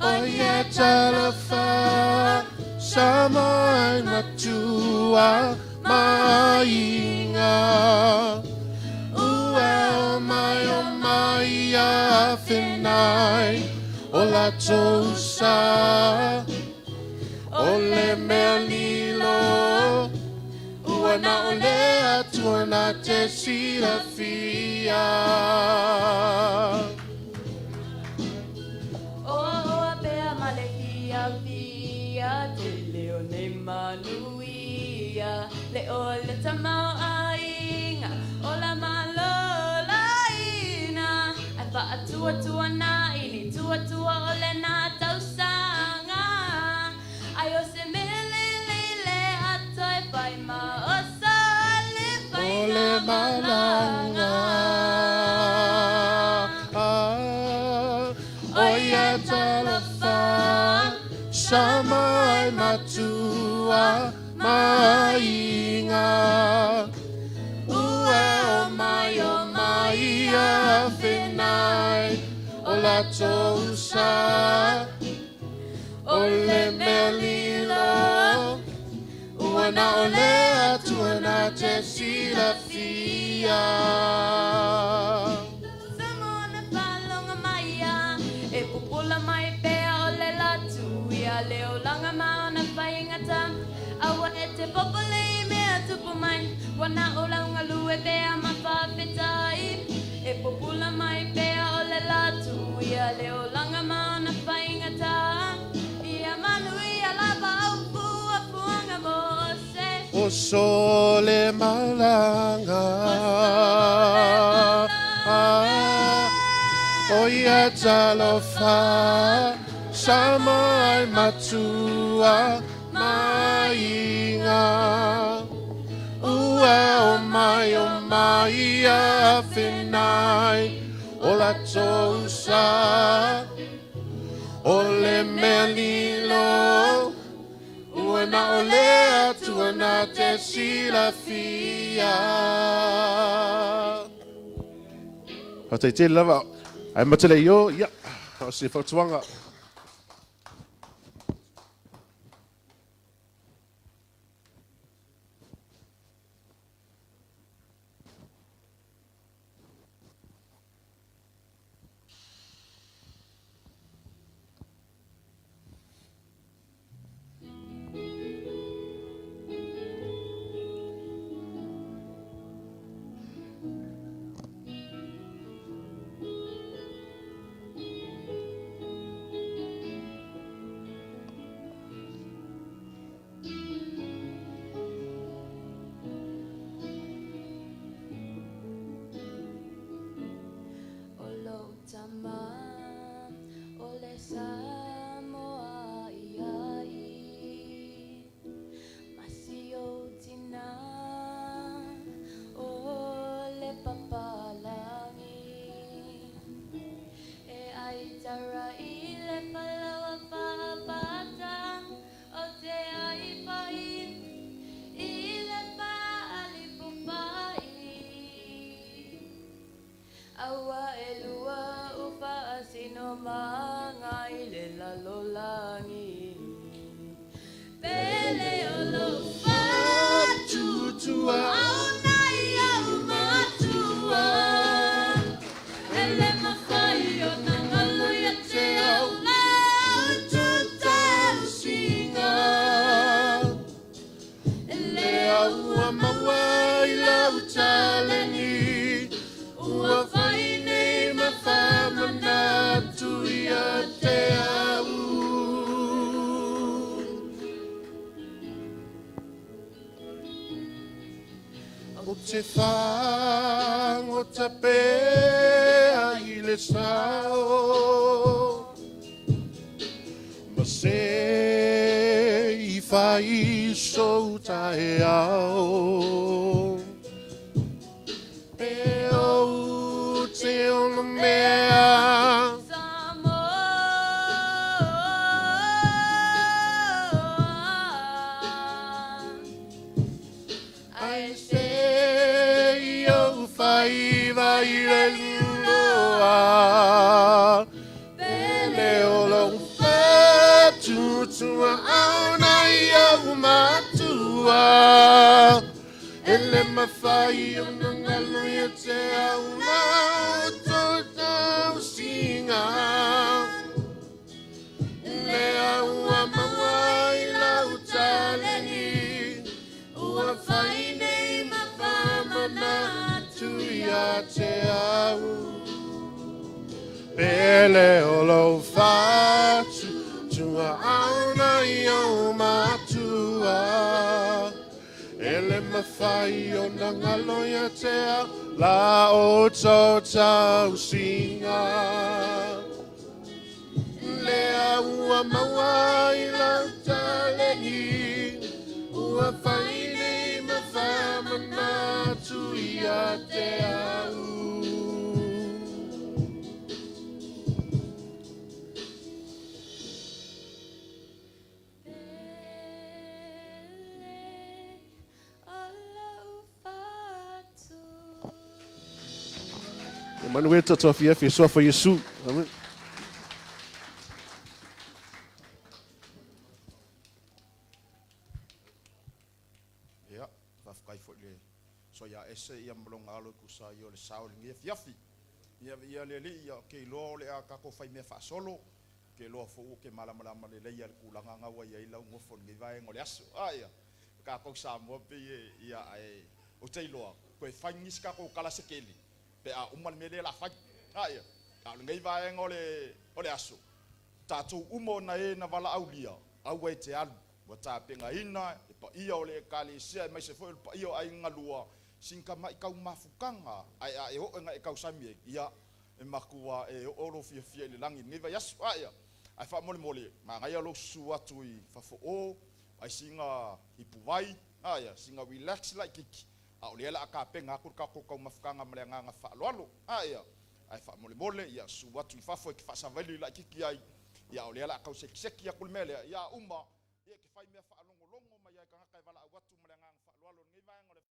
S1: O ia talofa sa mai matua ma aiga Ua o mai o mai a whenai O latou sa O le mea lilo Ua na o le Atua na te silafia. O le malaga O ia talofa Sa mai matua ma aiga Ua o mai o mai
S7: o latou sa. O le mea lilo ua na o le Atua na te silafia.
S8: Samoa na faaloga mai ia, e pupula mai pea o le latu ia le olaga ma ona faigata. Aua e te popole i mea tupu mai, ua na o lau galue pea ma faafetai. E pupula mai pea o le latu ia le olaga ma ona faigata. Ia manuia lava au fuafuaga mo se.
S7: O sole malaga. O ia talofa Samoa ai matua ma aiga. Ua o mai o mai afinai o latou sa. O le mea lilo ua na o le Atua na te silafia.
S1: Faafetai tele lava. Ae matele i o, ia, o se fautuaga.
S8: O lou tama o le Samoa iai, ma si ou tina o le papalagi. E aitara i le falaoa faapata o te aipai i le faalipupai. Aua e lua u faasinomaga i le lalolagi. Pele o lou
S7: Tutua.
S8: Auna i au matua. E le mafai ona galo ia te au lau
S7: Tutausiga.
S8: E
S7: Le
S8: le
S7: aua maua i lau taleni ua fai nei ma faamanatu ia te au. O te fagota pea i le sao ma se i fai sou taeao. Pe ou te onomea.
S8: Samoa.
S7: Ai se i ou faiva i le liuloa. Pele o lou faatuatua auna i ou matua. E le mafai ona galo ia te au lau tausiga. Le aua maua i lau taleni ua fai nei ma faamanatu ia te au. Pele o lou faatuatua auna i ou matua. E le mafai ona galo ia te au la outou tausiga. Le aua maua i lau taleni ua fai nei ma faamanatu ia te au.
S8: Pele o lou fatu.
S1: E
S6: Manuia le tatou afiafi i le Suafa o Iesu. Amene.
S4: Ia, faafetai foi i le uso ia Ese ia ma lona alo e tusa ai o le sao i lenei afiafi. Ia, viia le Alii, ia, ou te iloa o le a tatou faimea faasolo. Ou te iloa foi ou te malamalama lelei lava i le tulaga na ua i ai lau nofo i lenei vaega o le aso. A ia, o tatou Samoa pei e, ia, ae ou te iloa, toe fai nisi tatou tala se tele pe a uma le mea lea o le a fai. A ia, a o lenei vaega o le, o le aso, tatou uma ona e na valaaulia, aua e te alu. Ua tapenaina e paia o le Ekalesia aemaise foi o le paia o aiga galua sina tamai taumafutaga ae a e oo ina e tausami ai, ia, e matua e oo lou fiafia i le lagi i lenei vaiaso. A ia, ae faamolemole, manaia lou susu atu i fafo o, ai sina ipuvai, a ia, sina relax laitiiti, a o lea o le a tapena atu le tatou taumafutaga ma le agaga faaaloalo. A ia, ae faamolemole, ia, susu atu i fafo e te faasavaili laitiiti ai, ia, a o lea o le a tau sekiseki atu le mea lea, ia, a uma, ia, e te fai mea faalogologo mai lava i tagata e valaau atu ma le agaga faaaloalo i lenei vaega o le.